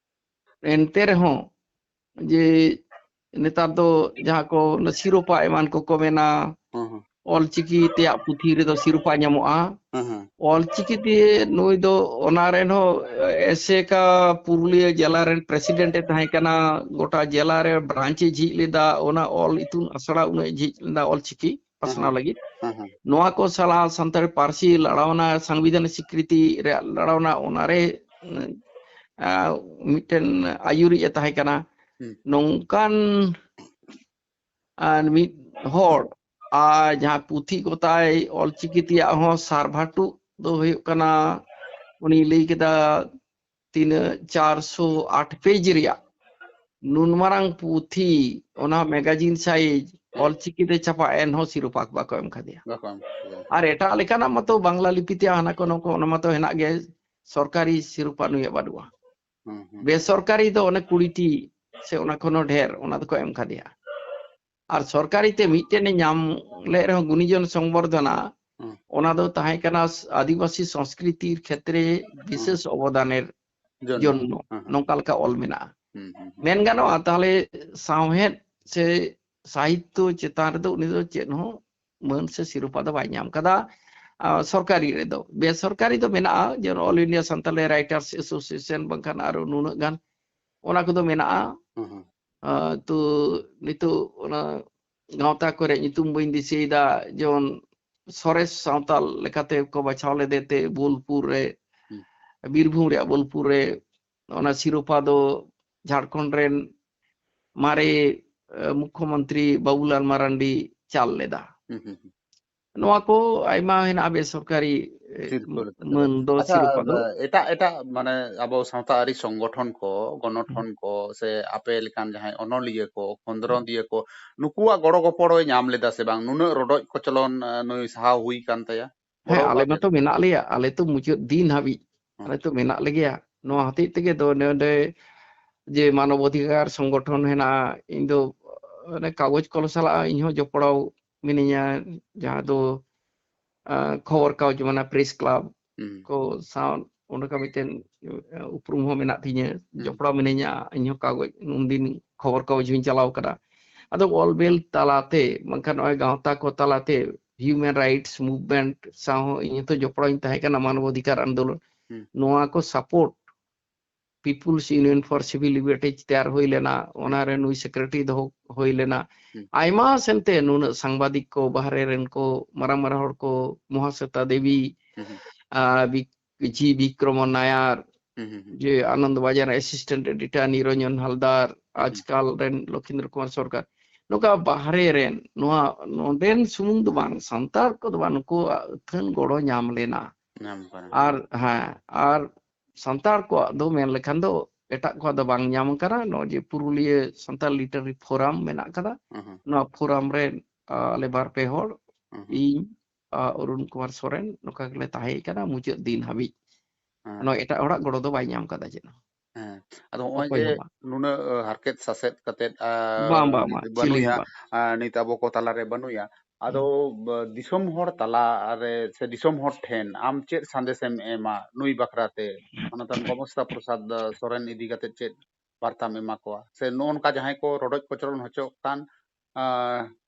ᱮᱱᱛᱮ ᱨᱮᱦᱚᱸ ᱡᱮ ᱱᱮᱛᱟᱨ ᱫᱚ ᱡᱟᱦᱟᱸ ᱠᱚ ᱚᱱᱟ ᱥᱤᱨᱳᱯᱟ ᱮᱢᱟᱱ ᱠᱚᱠᱚ ᱢᱮᱱᱟ, ᱦᱩᱸ, ᱦᱩᱸ᱾ ᱚᱞᱪᱤᱠᱤ ᱛᱮᱭᱟᱜ ᱯᱩᱛᱷᱤ ᱨᱮᱫᱚ ᱥᱤᱨᱳᱯᱟ ᱧᱟᱢᱚᱜᱼᱟ᱾ ᱦᱩᱸ, ᱦᱩᱸ᱾ ᱚᱞᱪᱤᱠᱤ ᱛᱮ ᱱᱩᱭ ᱫᱚ ᱚᱱᱟ ᱨᱮᱱ ᱦᱚᱸ ᱮᱥᱮᱠᱟ ᱯᱩᱨᱩᱞᱤᱭᱟᱹ ᱡᱮᱞᱟ ᱨᱮᱱ president ᱮ ᱛᱟᱦᱮᱸ ᱠᱟᱱᱟ, ᱜᱚᱴᱟ ᱡᱮᱞᱟ ᱨᱮ branch ᱮ ᱡᱷᱤᱡ ᱞᱮᱫᱟ, ᱚᱱᱟ ᱚᱞ ᱤᱛᱩᱱ ᱟᱥᱲᱟ ᱩᱱᱟᱹᱜ ᱮ ᱡᱷᱤᱡ ᱞᱮᱫᱟ ᱚᱞᱪᱤᱠᱤ ᱯᱟᱥᱱᱟᱣ ᱦᱩᱸ, ᱞᱟᱹᱜᱤᱫ᱾ ᱦᱩᱸ, ᱦᱩᱸ᱾ ᱱᱚᱣᱟ ᱠᱚ ᱥᱟᱞᱟ ᱥᱟᱱᱛᱟᱲᱤ ᱯᱟᱹᱨᱥᱤ ᱞᱟᱲᱟᱣᱱᱟ, ᱥᱚᱝᱵᱤᱫᱷᱟᱱ ᱥᱤᱠᱨᱤᱛᱤ ᱨᱮᱭᱟᱜ ᱞᱟᱲᱟᱣᱱᱟ, ᱚᱱᱟᱨᱮ, ᱮᱸ, ᱢᱤᱫᱴᱮᱱ ᱟᱹᱭᱩᱨᱤᱡ ᱮ ᱛᱟᱦᱮᱸ ᱠᱟᱱᱟ᱾ ᱦᱩᱸ᱾ ᱱᱚᱝᱠᱟᱱ ᱟᱨ ᱢᱤᱫ ᱦᱚᱲ, ᱟᱨ ᱡᱟᱦᱟᱸ ᱯᱩᱛᱷᱤ ᱠᱚ ᱛᱟᱭ ᱚᱞᱪᱤᱠᱤ ᱛᱮᱭᱟᱜ ᱦᱚᱸ ᱥᱟᱨᱵᱷᱟᱴᱩᱜ ᱫᱚ ᱦᱩᱭᱩᱜ ᱠᱟᱱᱟ, ᱩᱱᱤ ᱞᱟᱹᱭ ᱠᱮᱫᱟ ᱛᱤᱱᱟᱹᱜ ᱪᱟᱨᱥᱚ ᱟᱴ page ᱨᱮᱭᱟᱜ ᱱᱩᱱ ᱢᱟᱨᱟᱝ ᱯᱩᱛᱷᱤ, ᱚᱱᱟ magazine size ᱚᱞᱪᱤᱠᱤ ᱛᱮ ᱪᱷᱟᱯᱟ, ᱮᱱᱦᱚᱸ ᱥᱤᱨᱳᱯᱟ ᱵᱟᱠᱚ ᱮᱢ ᱠᱟᱫᱮᱭᱟ᱾ ᱵᱟᱠᱚ ᱮᱢ ᱠᱟᱫᱮᱭᱟ᱾ ᱟᱨ ᱮᱴᱟᱜ ᱞᱮᱠᱟᱱᱟᱜ ᱢᱟᱛᱚ ᱵᱟᱝᱞᱟ ᱞᱤᱯᱤ ᱛᱮ ᱦᱟᱱᱟ ᱠᱚ ᱱᱚᱣᱟ ᱠᱚ, ᱚᱱᱟ ᱢᱟᱛᱚ ᱦᱮᱱᱟᱜ ᱜᱮ, ᱥᱚᱨᱠᱟᱨᱤ ᱥᱤᱨᱳᱯᱟ ᱱᱩᱭᱟᱜ ᱵᱟᱹᱱᱩᱜᱼᱟ᱾ ᱦᱩᱸ, ᱦᱩᱸ᱾ ᱵᱮᱥᱚᱨᱠᱟᱨᱤ ᱫᱚ ᱚᱱᱮ ᱠᱩᱲᱤ ᱴᱤ ᱥᱮ ᱚᱱᱟ ᱠᱷᱚᱱ ᱦᱚᱸ ᱰᱷᱮᱨ, ᱚᱱᱟ ᱫᱚᱠᱚ ᱮᱢ ᱠᱟᱫᱮᱭᱟ᱾ ᱟᱨ ᱥᱚᱨᱠᱟᱨᱤ ᱛᱮ ᱢᱤᱫᱴᱮᱱ ᱮ ᱧᱟᱢ ᱞᱮᱫ ᱨᱮᱦᱚᱸ, ᱜᱩᱱᱤᱡᱚᱱ ᱥᱚᱝᱵᱚᱨᱫᱷᱚᱱᱟ, ᱦᱩᱸ᱾ ᱚᱱᱟ ᱫᱚ ᱛᱟᱦᱮᱸ ᱠᱟᱱᱟ ᱟᱹᱫᱤᱵᱟᱹᱥᱤ ᱥᱚᱝᱥᱠᱨᱤᱛᱤ ᱠᱷᱮᱛᱨᱮ ᱦᱩᱸ᱾ ᱵᱤᱥᱮᱥ ᱚᱵᱚᱫᱟᱱᱮᱨ ᱡᱚᱱᱱᱚ᱾ ᱡᱚᱱᱱᱚ, ᱦᱩᱸ, ᱦᱩᱸ᱾ ᱱᱚᱝᱠᱟ ᱞᱮᱠᱟ ᱚᱞ ᱢᱮᱱᱟᱜᱼᱟ᱾ ᱦᱩᱸ, ᱦᱩᱸ, ᱦᱩᱸ᱾ ᱢᱮᱱ ᱜᱟᱱᱚᱜᱼᱟ, ᱛᱟᱦᱞᱮ ᱥᱟᱶᱦᱮᱫ ᱥᱮ ᱥᱟᱦᱤᱛᱛᱚ ᱪᱮᱛᱟᱱ ᱨᱮᱫᱚ ᱩᱱᱤ ᱫᱚ ᱪᱮᱫ ᱦᱚᱸ ᱢᱟᱹᱱ ᱥᱮ ᱥᱤᱨᱳᱯᱟ ᱫᱚ ᱵᱟᱭ ᱧᱟᱢ ᱠᱟᱫᱟ᱾ ᱟᱨ ᱥᱚᱨᱠᱟᱨᱤ ᱨᱮᱫᱚ, ᱵᱮᱥᱚᱨᱠᱟᱨᱤ ᱫᱚ ᱢᱮᱱᱟᱜᱼᱟ, ᱡᱮᱢᱚᱱ All India Santali Writers Association, ᱵᱟᱝᱠᱷᱟᱱ ᱟᱨᱚ ᱱᱩᱱᱟᱹᱜ ᱜᱟᱱ ᱚᱱᱟ ᱠᱚᱫᱚ ᱢᱮᱱᱟᱜᱼᱟ᱾ ᱦᱩᱸ, ᱦᱩᱸ᱾ ᱟᱨ ᱛᱚ ᱱᱤᱛᱚᱜ ᱚᱱᱟ ᱜᱟᱶᱛᱟ ᱠᱚᱨᱮ ᱧᱩᱛᱩᱢ ᱵᱟᱹᱧ ᱫᱤᱥᱟᱹᱭᱮᱫᱟ, ᱡᱮᱢᱚᱱ ᱥᱚᱨᱮᱥ ᱥᱟᱶᱛᱟᱞ ᱞᱮᱠᱟᱛᱮ ᱠᱚ ᱵᱟᱪᱷᱟᱣ ᱞᱮᱫᱮ ᱛᱮ ᱵᱳᱞᱯᱩᱨ ᱨᱮ, ᱦᱩᱸ᱾ ᱵᱤᱨᱵᱷᱩᱢ ᱨᱮᱭᱟᱜ ᱵᱳᱞᱯᱩᱨ ᱨᱮ ᱚᱱᱟ ᱥᱤᱨᱳᱯᱟ ᱫᱚ ᱡᱷᱟᱲᱠᱷᱚᱸᱰ ᱨᱮᱱ ᱢᱟᱨᱮ, ᱮ, ᱢᱩᱠᱷᱭᱚᱢᱚᱱᱛᱨᱤ ᱵᱟᱵᱩᱞᱟᱞ ᱢᱟᱨᱟᱱᱰᱤ ᱪᱟᱞ ᱞᱮᱫᱟ᱾ ᱦᱩᱸ, ᱦᱩᱸ, ᱦᱩᱸ᱾ ᱱᱚᱣᱟ ᱠᱚ ᱟᱭᱢᱟ ᱦᱮᱱᱟᱜᱼᱟ ᱵᱮᱥᱚᱨᱠᱟᱨᱤ, ᱮ, ᱥᱤᱨᱯᱟᱹ ᱞᱮᱠᱟ ᱛᱮᱫᱚ᱾ ᱢᱟᱹᱱ ᱫᱚ, ᱟᱪᱪᱷᱟ, ᱥᱤᱨᱳᱯᱟ ᱫᱚ᱾ ᱮᱴᱟᱜ, ᱮᱴᱟᱜ ᱢᱟᱱᱮ ᱟᱵᱚ ᱥᱟᱶᱛᱟ ᱟᱹᱨᱤ ᱥᱚᱝᱜᱚᱴᱷᱚᱱ ᱠᱚ, ᱜᱚᱱᱚᱴᱷᱚᱱ ᱦᱩᱸ᱾ ᱠᱚ ᱥᱮ ᱟᱯᱮ ᱞᱮᱠᱟᱱ ᱡᱟᱦᱟᱸᱭ ᱚᱱᱚᱞᱤᱭᱟᱹ ᱠᱚ, ᱦᱩᱸ᱾ ᱠᱷᱚᱸᱫᱽᱨᱚᱸᱫᱤᱭᱟᱹ ᱠᱚ, ᱱᱩᱠᱩᱣᱟᱜ ᱜᱚᱲᱚ ᱜᱚᱯᱚᱲᱚᱭ ᱧᱟᱢ ᱞᱮᱫᱟ ᱥᱮ ᱵᱟᱝ? ᱱᱩᱱᱟᱹᱜ ᱨᱚᱰᱚᱡ ᱠᱚᱪᱞᱚᱱ, ᱮ, ᱱᱩᱭ ᱥᱟᱦᱟᱣ ᱦᱩᱭ ᱠᱟᱱ ᱛᱟᱭᱟ? ᱦᱮᱸ, ᱜᱚᱲᱚ ᱟᱞᱮ ᱟᱠᱟᱫ ᱢᱟᱛᱚ ᱯᱮᱭᱟ? ᱢᱮᱱᱟᱜ ᱞᱮᱭᱟ, ᱟᱞᱮ ᱛᱚ ᱢᱩᱪᱟᱹᱫ ᱫᱤᱱ ᱦᱟᱹᱵᱤᱡ, ᱦᱩᱸ᱾ ᱟᱞᱮ ᱛᱚ ᱢᱮᱱᱟᱜ ᱞᱮᱜᱮᱭᱟ᱾ ᱱᱚᱣᱟ ᱦᱚᱛᱮᱡ ᱛᱮᱜᱮ ᱫᱚ ᱱᱚᱰᱮ ᱡᱮ ᱢᱟᱱᱚᱵ ᱚᱫᱷᱤᱠᱟᱨ ᱥᱚᱝᱜᱚᱴᱷᱚᱱ ᱦᱮᱱᱟᱜᱼᱟ, ᱤᱧ ᱫᱚ ᱚᱱᱮ ᱠᱟᱜᱚᱡᱽ ᱠᱚᱞᱚᱢ ᱥᱟᱞᱟᱜ ᱤᱧ ᱦᱚᱸ ᱡᱚᱯᱲᱟᱣ ᱢᱤᱱᱟᱹᱧᱟ, ᱡᱟᱦᱟᱸ ᱫᱚ, ᱟ, ᱠᱷᱚᱵᱚᱨ ᱠᱟᱜᱚᱡᱽ, ᱢᱟᱱᱮ press club ᱦᱩᱸ᱾ ᱠᱚ ᱥᱟᱶ ᱚᱸᱰᱮ ᱠᱷᱚᱱ ᱢᱤᱫᱴᱮᱱ, ᱟ, ᱩᱯᱨᱩᱢ ᱦᱚᱸ ᱢᱮᱱᱟᱜ ᱛᱤᱧᱟᱹ, ᱦᱩᱸ᱾ ᱡᱚᱯᱲᱟᱣ ᱢᱤᱱᱟᱹᱧᱟ ᱤᱧ ᱦᱚᱸ ᱠᱟᱜᱚᱡᱽ, ᱩᱱᱫᱤᱱ ᱠᱷᱚᱵᱚᱨ ᱠᱟᱜᱚᱡᱽ ᱦᱚᱸᱧ ᱪᱟᱞᱟᱣ ᱠᱟᱫᱟ᱾ ᱟᱫᱚ ᱚᱞ ᱵᱮᱞ ᱛᱟᱞᱟᱛᱮ, ᱵᱟᱝᱠᱷᱟᱱ ᱱᱚᱜᱼᱚᱭ ᱜᱟᱶᱛᱟ ᱠᱚ ᱛᱟᱞᱟᱛᱮ, human rights movement ᱥᱟᱶ ᱦᱚᱸ ᱤᱧ ᱦᱚᱸᱛᱚ ᱡᱚᱯᱲᱟᱣ ᱤᱧ ᱛᱟᱦᱮᱸ ᱠᱟᱱᱟ, ᱢᱟᱱᱚᱵ ᱚᱫᱷᱤᱠᱟᱨ ᱟᱱᱫᱳᱞᱚᱱ᱾ ᱦᱩᱸ᱾ ᱱᱚᱣᱟ ᱠᱚ support, People's Union for Civil Liberties ᱛᱮᱭᱟᱨ ᱦᱩᱭ ᱞᱮᱱᱟ, ᱚᱱᱟ ᱦᱩᱸ᱾ ᱨᱮ ᱱᱩᱭ secretary ᱫᱚᱦᱚ ᱦᱩᱭ ᱞᱮᱱᱟ᱾ ᱦᱩᱸ᱾ ᱟᱭᱢᱟ ᱥᱮᱱᱛᱮ ᱱᱩᱱᱟᱹᱜ ᱥᱟᱝᱵᱟᱫᱤᱠ ᱠᱚ, ᱵᱟᱦᱨᱮ ᱨᱮᱱ ᱠᱚ, ᱢᱟᱨᱟᱝ ᱢᱟᱨᱟᱝ ᱦᱚᱲ ᱠᱚ, ᱢᱚᱦᱟᱥᱮᱛᱟ ᱫᱮᱵᱤ, ᱦᱩᱸ, ᱦᱩᱸ᱾ ᱟᱨ ᱵᱤ-, ᱡᱤ ᱵᱤᱠᱨᱚᱢᱚ ᱱᱟᱭᱟᱨ, ᱦᱩᱸ, ᱦᱩᱸ, ᱦᱩᱸ᱾ ᱡᱮ ᱟᱱᱚᱱᱫ ᱵᱟᱡᱟᱨ assistant editor, ᱱᱤᱨᱚᱧᱡᱚᱱ ᱦᱟᱞᱫᱟᱨ, ᱦᱩᱸ᱾ ᱟᱡᱽᱠᱟᱞ ᱨᱮᱱ ᱞᱚᱠᱷᱤᱱᱫᱨᱚ ᱠᱩᱢᱟᱨ ᱥᱚᱨᱠᱟᱨ, ᱱᱚᱝᱠᱟ ᱵᱟᱦᱨᱮ ᱨᱮᱱ, ᱱᱚᱣᱟ ᱱᱚᱰᱮᱱ ᱥᱩᱢᱩᱝ ᱫᱚ ᱵᱟᱝ, ᱥᱟᱱᱛᱟᱲ ᱠᱚᱫᱚ ᱵᱟᱝ, ᱱᱩᱠᱩᱣᱟᱜ ᱟᱹᱛᱷᱟᱹᱱ ᱜᱚᱲᱚ ᱧᱟᱢ ᱞᱮᱱᱟ᱾ ᱧᱟᱢ ᱠᱟᱱᱟ᱾ ᱟᱨ, ᱦᱮᱸ, ᱟᱨ ᱥᱟᱱᱛᱟᱲ ᱠᱚᱣᱟᱜ ᱫᱚ ᱢᱮᱱ ᱞᱮᱠᱷᱟᱱ ᱫᱚ ᱮᱴᱟᱜ ᱠᱚᱣᱟᱜ ᱫᱚ ᱵᱟᱝ ᱧᱟᱢ ᱠᱟᱱᱟ᱾ ᱱᱚᱜᱼᱚᱭ ᱡᱮ ᱯᱩᱨᱩᱞᱤᱭᱟᱹ ᱥᱟᱱᱛᱟᱲ literary forum ᱢᱮᱱᱟᱜ ᱠᱟᱫᱟ, ᱦᱩᱸ, ᱦᱩᱸ᱾ ᱱᱚᱣᱟ forum ᱨᱮ, ᱟ, ᱟᱞᱮ ᱵᱟᱨ ᱯᱮ ᱦᱚᱲ, ᱦᱩᱸ, ᱦᱩᱸ᱾ ᱤᱧ, ᱟ, ᱚᱨᱩᱱ ᱠᱩᱢᱟᱨ ᱥᱚᱨᱮᱱ, ᱱᱚᱝᱠᱟ ᱜᱮᱞᱮ ᱛᱟᱦᱮᱸ ᱠᱟᱱᱟ ᱢᱩᱪᱟᱹᱫ ᱫᱤᱱ ᱦᱟᱹᱵᱤᱡ᱾ ᱦᱮᱸ᱾ ᱱᱚᱣᱟ ᱮᱴᱟᱜ ᱦᱚᱲᱟᱜ ᱜᱚᱲᱚ ᱫᱚ ᱵᱟᱭ ᱧᱟᱢ ᱠᱟᱫᱟ ᱪᱮᱫ ᱦᱚᱸ᱾ ᱦᱮᱸ᱾ ᱟᱫᱚ ᱦᱚᱸᱜᱼᱚᱭ ᱚᱠᱚᱭ ᱡᱮ ᱦᱚᱸ ᱵᱟᱝ᱾ ᱱᱩᱱᱟᱹᱜ, ᱟ, ᱦᱟᱨᱠᱮᱛ ᱥᱟᱥᱮᱛ ᱠᱟᱛᱮᱫ, ᱟ, ᱵᱟᱝ, ᱵᱟᱝ, ᱱᱤᱛ ᱵᱟᱝ, ᱪᱤᱞᱤ ᱦᱚᱸ ᱵᱟᱹᱱᱩᱭᱟ, ᱵᱟᱝ᱾ ᱟ, ᱱᱤᱛ ᱟᱵᱚ ᱠᱚ ᱛᱟᱞᱟᱨᱮ ᱵᱟᱹᱱᱩᱭᱟ᱾ ᱟᱫᱚ, ᱦᱩᱸ᱾ ᱵ-, ᱫᱤᱥᱚᱢ ᱦᱚᱲ ᱛᱟᱞᱟ ᱨᱮ ᱥᱮ ᱫᱤᱥᱚᱢ ᱦᱚᱲ ᱴᱷᱮᱱ ᱟᱢ ᱪᱮᱫ ᱥᱟᱸᱫᱮᱥᱮᱢ ᱮᱢᱟ ᱱᱩᱭ ᱵᱟᱠᱷᱨᱟ ᱛᱮ? ᱚᱱᱟᱛᱮ ᱜᱳᱢᱚᱥᱛᱟ ᱯᱨᱚᱥᱟᱫᱽ ᱥᱚᱨᱮᱱ ᱤᱫᱤ ᱠᱟᱛᱮᱫ ᱪᱮᱫ ᱵᱟᱨᱛᱟᱢ ᱮᱢᱟ ᱠᱚᱣᱟ? ᱥᱮ ᱱᱚᱜᱼᱚ ᱱᱚᱝᱠᱟ ᱡᱟᱦᱟᱸᱭ ᱠᱚ ᱨᱚᱰᱚᱡ ᱠᱚᱪᱞᱚᱱ ᱦᱚᱪᱚᱜ ᱠᱟᱱ, ᱟ,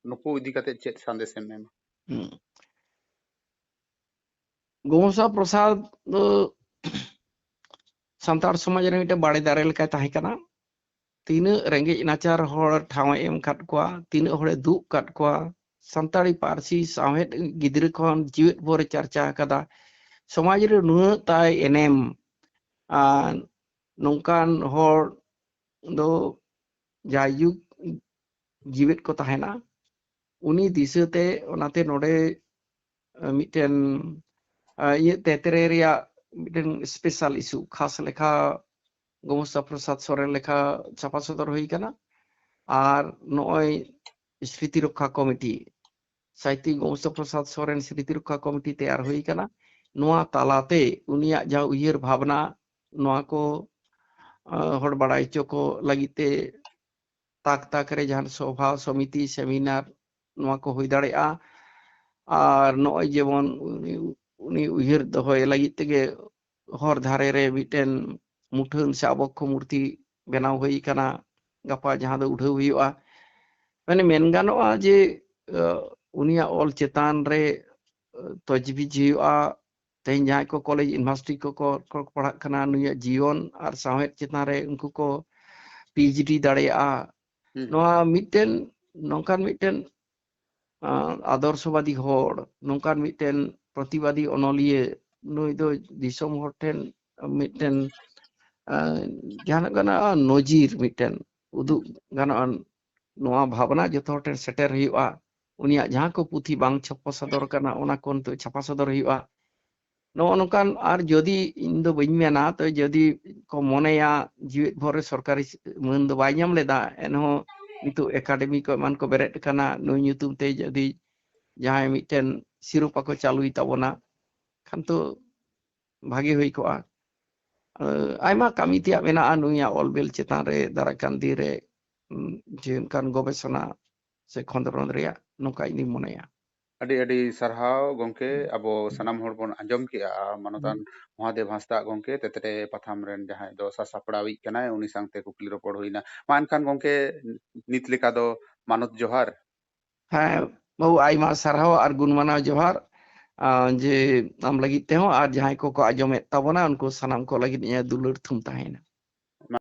ᱱᱩᱠᱩ ᱤᱫᱤ ᱠᱟᱛᱮᱫ ᱪᱮᱫ ᱥᱟᱸᱫᱮᱥᱮᱢ ᱮᱢᱟ? ᱦᱩᱸ᱾ ᱜᱳᱢᱚᱥᱟ ᱯᱨᱚᱥᱟᱫᱽ ᱫᱚ ᱥᱟᱱᱛᱟᱲ ᱥᱚᱢᱟᱡᱽ ᱨᱮ ᱢᱤᱫᱴᱮᱱ ᱵᱟᱲᱮ ᱫᱟᱨᱮ ᱞᱮᱠᱟᱭ ᱛᱟᱦᱮᱸ ᱠᱟᱱᱟ᱾ ᱛᱤᱱᱟᱹᱜ ᱨᱮᱸᱜᱮᱡ ᱱᱟᱪᱟᱨ ᱦᱚᱲ ᱴᱷᱟᱶ ᱮ ᱮᱢ ᱠᱟᱫ ᱠᱚᱣᱟ, ᱛᱤᱱᱟᱹᱜ ᱦᱚᱲᱮ ᱫᱩᱜ ᱠᱟᱫ ᱠᱚᱣᱟ, ᱥᱟᱱᱛᱟᱲᱤ ᱯᱟᱹᱨᱥᱤ ᱥᱟᱶᱦᱮᱫ ᱜᱤᱫᱽᱨᱟᱹ ᱠᱷᱚᱱ ᱡᱤᱣᱮᱫ ᱵᱷᱳᱨ ᱮ ᱪᱟᱨᱪᱟ ᱟᱠᱟᱫᱟ᱾ ᱥᱚᱢᱟᱡᱽ ᱨᱮ ᱱᱩᱱᱟᱹᱜ ᱛᱟᱭ ᱮᱱᱮᱢ, ᱟᱨ ᱱᱚᱝᱠᱟᱱ ᱦᱚᱲ ᱫᱚ ᱡᱟᱭᱡᱩᱜᱽ ᱡᱤᱣᱮᱫ ᱠᱚ ᱛᱟᱦᱮᱱᱟ᱾ ᱩᱱᱤ ᱫᱤᱥᱟᱹᱛᱮ, ᱚᱱᱟᱛᱮ ᱱᱚᱰᱮ, ᱟᱸ, ᱢᱤᱫᱴᱮᱱ, ᱟᱸ, ᱤᱧᱟᱹᱜ ᱛᱮᱛᱨᱮ ᱨᱮᱭᱟᱜ ᱢᱤᱫᱴᱮᱱ special issue, ᱠᱷᱟᱥ ᱞᱮᱠᱷᱟ ᱜᱳᱢᱚᱥᱟ ᱯᱨᱚᱥᱟᱫᱽ ᱥᱚᱨᱮᱱ ᱞᱮᱠᱷᱟ ᱪᱷᱟᱯᱟ ᱥᱚᱫᱚᱨ ᱦᱩᱭ ᱠᱟᱱᱟ᱾ ᱟᱨ ᱱᱚᱜᱼᱚᱭ ᱥᱢᱨᱤᱛᱤ ᱨᱚᱠᱠᱷᱟ ᱠᱚᱢᱤᱴᱤ, ᱥᱟᱦᱤᱛᱭᱚ ᱜᱳᱢᱚᱥᱟ ᱯᱨᱚᱥᱟᱫᱽ ᱥᱚᱨᱮᱱ ᱥᱢᱨᱤᱛᱤ ᱨᱚᱠᱠᱷᱟ ᱠᱚᱢᱤᱴᱤ ᱛᱮᱭᱟᱨ ᱦᱩᱭ ᱠᱟᱱᱟ᱾ ᱱᱚᱣᱟ ᱛᱟᱞᱟᱛᱮ ᱩᱱᱤᱭᱟᱜ ᱡᱟᱦᱟᱸ ᱩᱭᱦᱟᱹᱨ ᱵᱷᱟᱵᱽᱱᱟ, ᱱᱚᱣᱟ ᱠᱚ, ᱟᱸ, ᱦᱚᱲ ᱵᱟᱲᱟᱭ ᱦᱚᱪᱚ ᱠᱚ ᱞᱟᱹᱜᱤᱫ ᱛᱮ ᱛᱟᱠ ᱛᱟᱠ ᱨᱮ ᱡᱟᱦᱟᱸ ᱥᱚᱵᱷᱟ, ᱥᱚᱢᱤᱛᱤ, ᱥᱮᱢᱤᱱᱟᱨ, ᱱᱚᱣᱟ ᱠᱚ ᱦᱩᱭ ᱫᱟᱲᱮᱭᱟᱜᱼᱟ᱾ ᱟᱨ ᱱᱚᱜᱼᱚᱭ ᱡᱮᱢᱚᱱ ᱩᱱᱤ, ᱩᱱᱤ ᱩᱭᱦᱟᱹᱨ ᱫᱚᱦᱚᱭ ᱞᱟᱹᱜᱤᱫ ᱛᱮᱜᱮ ᱦᱚᱨ ᱫᱷᱟᱨᱮ ᱨᱮ ᱢᱤᱫᱴᱮᱱ ᱢᱩᱴᱷᱟᱹᱱ ᱥᱮ ᱟᱵᱚᱠᱠᱷᱚ ᱢᱩᱨᱛᱤ ᱵᱮᱱᱟᱣ ᱦᱩᱭ ᱠᱟᱱᱟ᱾ ᱜᱟᱯᱟ ᱡᱟᱦᱟᱸ ᱫᱚ ᱩᱰᱷᱟᱹᱣ ᱦᱩᱭᱩᱜᱼᱟ᱾ ᱢᱟᱱᱮ ᱢᱮᱱ ᱜᱟᱱᱚᱜᱼᱟ ᱡᱮ, ᱟᱸ, ᱩᱱᱤᱭᱟᱜ ᱚᱞ ᱪᱮᱛᱟᱱ ᱨᱮ, ᱟᱸ, ᱛᱚᱡᱽᱵᱤᱡᱽ ᱦᱩᱭᱩᱜᱼᱟ᱾ ᱛᱮᱦᱮᱧ ᱡᱟᱦᱟᱸᱭ ᱠᱚ ᱠᱚᱞᱮᱡᱽ ᱤᱭᱩᱱᱤᱵᱷᱟᱨᱥᱤᱴᱤ ᱠᱚᱠᱚ, ᱠᱚ ᱯᱟᱲᱦᱟᱜ ᱠᱟᱱᱟ, ᱱᱩᱭᱟᱜ ᱡᱤᱭᱚᱱ ᱟᱨ ᱥᱟᱶᱦᱮᱫ ᱪᱮᱛᱟᱱ ᱨᱮ ᱩᱱᱠᱩ ᱠᱚ PhD ᱫᱟᱲᱮᱭᱟᱜᱼᱟ᱾ ᱦᱩᱸ᱾ ᱱᱚᱣᱟ ᱢᱤᱫᱴᱮᱱ, ᱱᱚᱝᱠᱟᱱ ᱢᱤᱫᱴᱮᱱ, ᱟᱸ, ᱟᱫᱚᱨᱥᱚᱵᱟᱫᱤ ᱦᱚᱲ, ᱱᱚᱝᱠᱟᱱ ᱢᱤᱫᱴᱮᱱ ᱯᱨᱚᱛᱤᱵᱟᱫᱤ ᱚᱱᱚᱞᱤᱭᱟᱹ, ᱱᱩᱭ ᱫᱚ ᱫᱤᱥᱚᱢ ᱦᱚᱲ ᱴᱷᱮᱱ ᱢᱤᱫᱴᱮᱱ, ᱟᱸ, ᱡᱟᱦᱟᱸ ᱜᱟᱱᱚᱜᱼᱟ ᱱᱚᱡᱤᱨ ᱢᱤᱫᱴᱮᱱ ᱩᱫᱩᱜ ᱜᱟᱱᱚᱜᱼᱟ᱾ ᱱᱚᱣᱟ ᱵᱷᱟᱵᱽᱱᱟ ᱡᱚᱛᱚ ᱦᱚᱲ ᱴᱷᱮᱱ ᱥᱮᱴᱮᱨ ᱦᱩᱭᱩᱜᱼᱟ᱾ ᱩᱱᱤᱭᱟᱜ ᱡᱟᱦᱟᱸ ᱠᱚ ᱯᱩᱛᱷᱤ ᱵᱟᱝ ᱪᱷᱟᱯᱟ ᱥᱚᱫᱚᱨ ᱠᱟᱱᱟ, ᱚᱱᱟ ᱠᱚ ᱱᱤᱛᱚᱜ ᱪᱷᱟᱯᱟ ᱥᱚᱫᱚᱨ ᱦᱩᱭᱩᱜᱼᱟ᱾ ᱱᱚᱜᱼᱚ ᱱᱚᱝᱠᱟᱱ, ᱟᱨ ᱡᱩᱫᱤ ᱤᱧ ᱫᱚ ᱵᱟᱹᱧ ᱢᱮᱱᱟ, ᱛᱚ ᱡᱩᱫᱤ ᱠᱚ ᱢᱚᱱᱮᱭᱟ ᱡᱤᱣᱮᱫ ᱵᱷᱳᱨ ᱨᱮ ᱥᱚᱨᱠᱟᱨᱤ ᱢᱟᱹᱱ ᱫᱚ ᱵᱟᱭ ᱧᱟᱢ ᱞᱮᱫᱟ, ᱮᱱᱦᱚᱸ ᱱᱤᱛᱚᱜ ᱮᱠᱟᱰᱮᱢᱤ ᱠᱚ ᱮᱢᱟᱱ ᱠᱚ ᱵᱮᱨᱮᱫ ᱠᱟᱱᱟ, ᱱᱩᱭ ᱧᱩᱛᱩᱢ ᱛᱮ ᱡᱩᱫᱤ ᱡᱟᱦᱟᱸᱭ ᱢᱤᱫᱴᱮᱱ ᱥᱤᱨᱳᱯᱟ ᱠᱚ ᱪᱟᱹᱞᱩᱭ ᱛᱟᱵᱚᱱᱟ, ᱠᱷᱟᱱ ᱛᱚ ᱵᱷᱟᱜᱮ ᱦᱩᱭ ᱠᱚᱜᱼᱟ᱾ ᱟᱸ, ᱟᱭᱢᱟ ᱠᱟᱹᱢᱤ ᱛᱮᱭᱟᱜ ᱢᱮᱱᱟᱜᱼᱟ ᱱᱩᱭᱟᱜ ᱚᱞ ᱵᱮᱞ ᱪᱮᱛᱟᱱ ᱨᱮ ᱫᱟᱨᱟᱭ ᱠᱟᱱ ᱫᱤᱱ ᱨᱮ, ᱩᱸ, ᱡᱮ ᱚᱱᱠᱟᱱ ᱜᱚᱵᱮᱥᱚᱱᱟ ᱥᱮ ᱠᱷᱚᱸᱫᱽᱨᱚᱸᱫᱽ ᱨᱮᱭᱟᱜ ᱱᱚᱝᱠᱟ ᱤᱧᱤᱧ ᱢᱚᱱᱮᱭᱟ᱾ ᱟᱹᱰᱤ ᱟᱹᱰᱤ ᱥᱟᱨᱦᱟᱣ ᱜᱚᱝᱠᱮ, ᱦᱩᱸ᱾ ᱟᱵᱚ ᱥᱟᱱᱟᱢ ᱦᱚᱲ ᱵᱚᱱ ᱟᱸᱡᱚᱢ ᱠᱮᱜᱼᱟ ᱢᱟᱱᱚᱛᱟᱱ ᱦᱩᱸ᱾ ᱢᱚᱦᱟᱫᱮᱵ ᱦᱟᱸᱥᱫᱟᱜ ᱜᱚᱝᱠᱮ, ᱛᱮᱛᱨᱮ ᱯᱟᱛᱷᱟᱢ ᱨᱮᱱ ᱡᱟᱦᱟᱸᱭ ᱫᱚ ᱥᱟᱥᱟᱯᱲᱟᱣᱤᱡ ᱠᱟᱱᱟᱭ, ᱩᱱᱤ ᱥᱟᱶᱛᱮ ᱠᱩᱠᱞᱤ ᱨᱚᱯᱚᱲ ᱦᱩᱭᱱᱟ᱾ ᱢᱟ ᱮᱱᱠᱷᱟᱱ ᱜᱚᱝᱠᱮ, ᱱᱤᱛ ᱞᱮᱠᱟ ᱫᱚ ᱢᱟᱱᱚᱛ ᱡᱚᱦᱟᱨ᱾ ᱦᱮᱸ, ᱵᱟᱹᱵᱩ, ᱟᱭᱢᱟ ᱥᱟᱨᱦᱟᱣ ᱟᱨ ᱜᱩᱱ ᱢᱟᱱᱟᱣ ᱡᱚᱦᱟᱨ, ᱟᱸ, ᱡᱮ ᱟᱢ ᱞᱟᱹᱜᱤᱫ ᱛᱮᱦᱚᱸ ᱟᱨ ᱡᱟᱦᱟᱸᱭ ᱠᱚᱠᱚ ᱟᱸᱡᱚᱢᱮᱫ ᱛᱟᱵᱚᱱᱟ, ᱩᱱᱠᱩ ᱥᱟᱱᱟᱢ ᱠᱚ ᱞᱟᱹᱜᱤᱫ ᱤᱧᱟᱹᱜ ᱫᱩᱞᱟᱹᱲ ᱛᱷᱩᱢ ᱛᱟᱦᱮᱸᱭᱮᱱᱟ᱾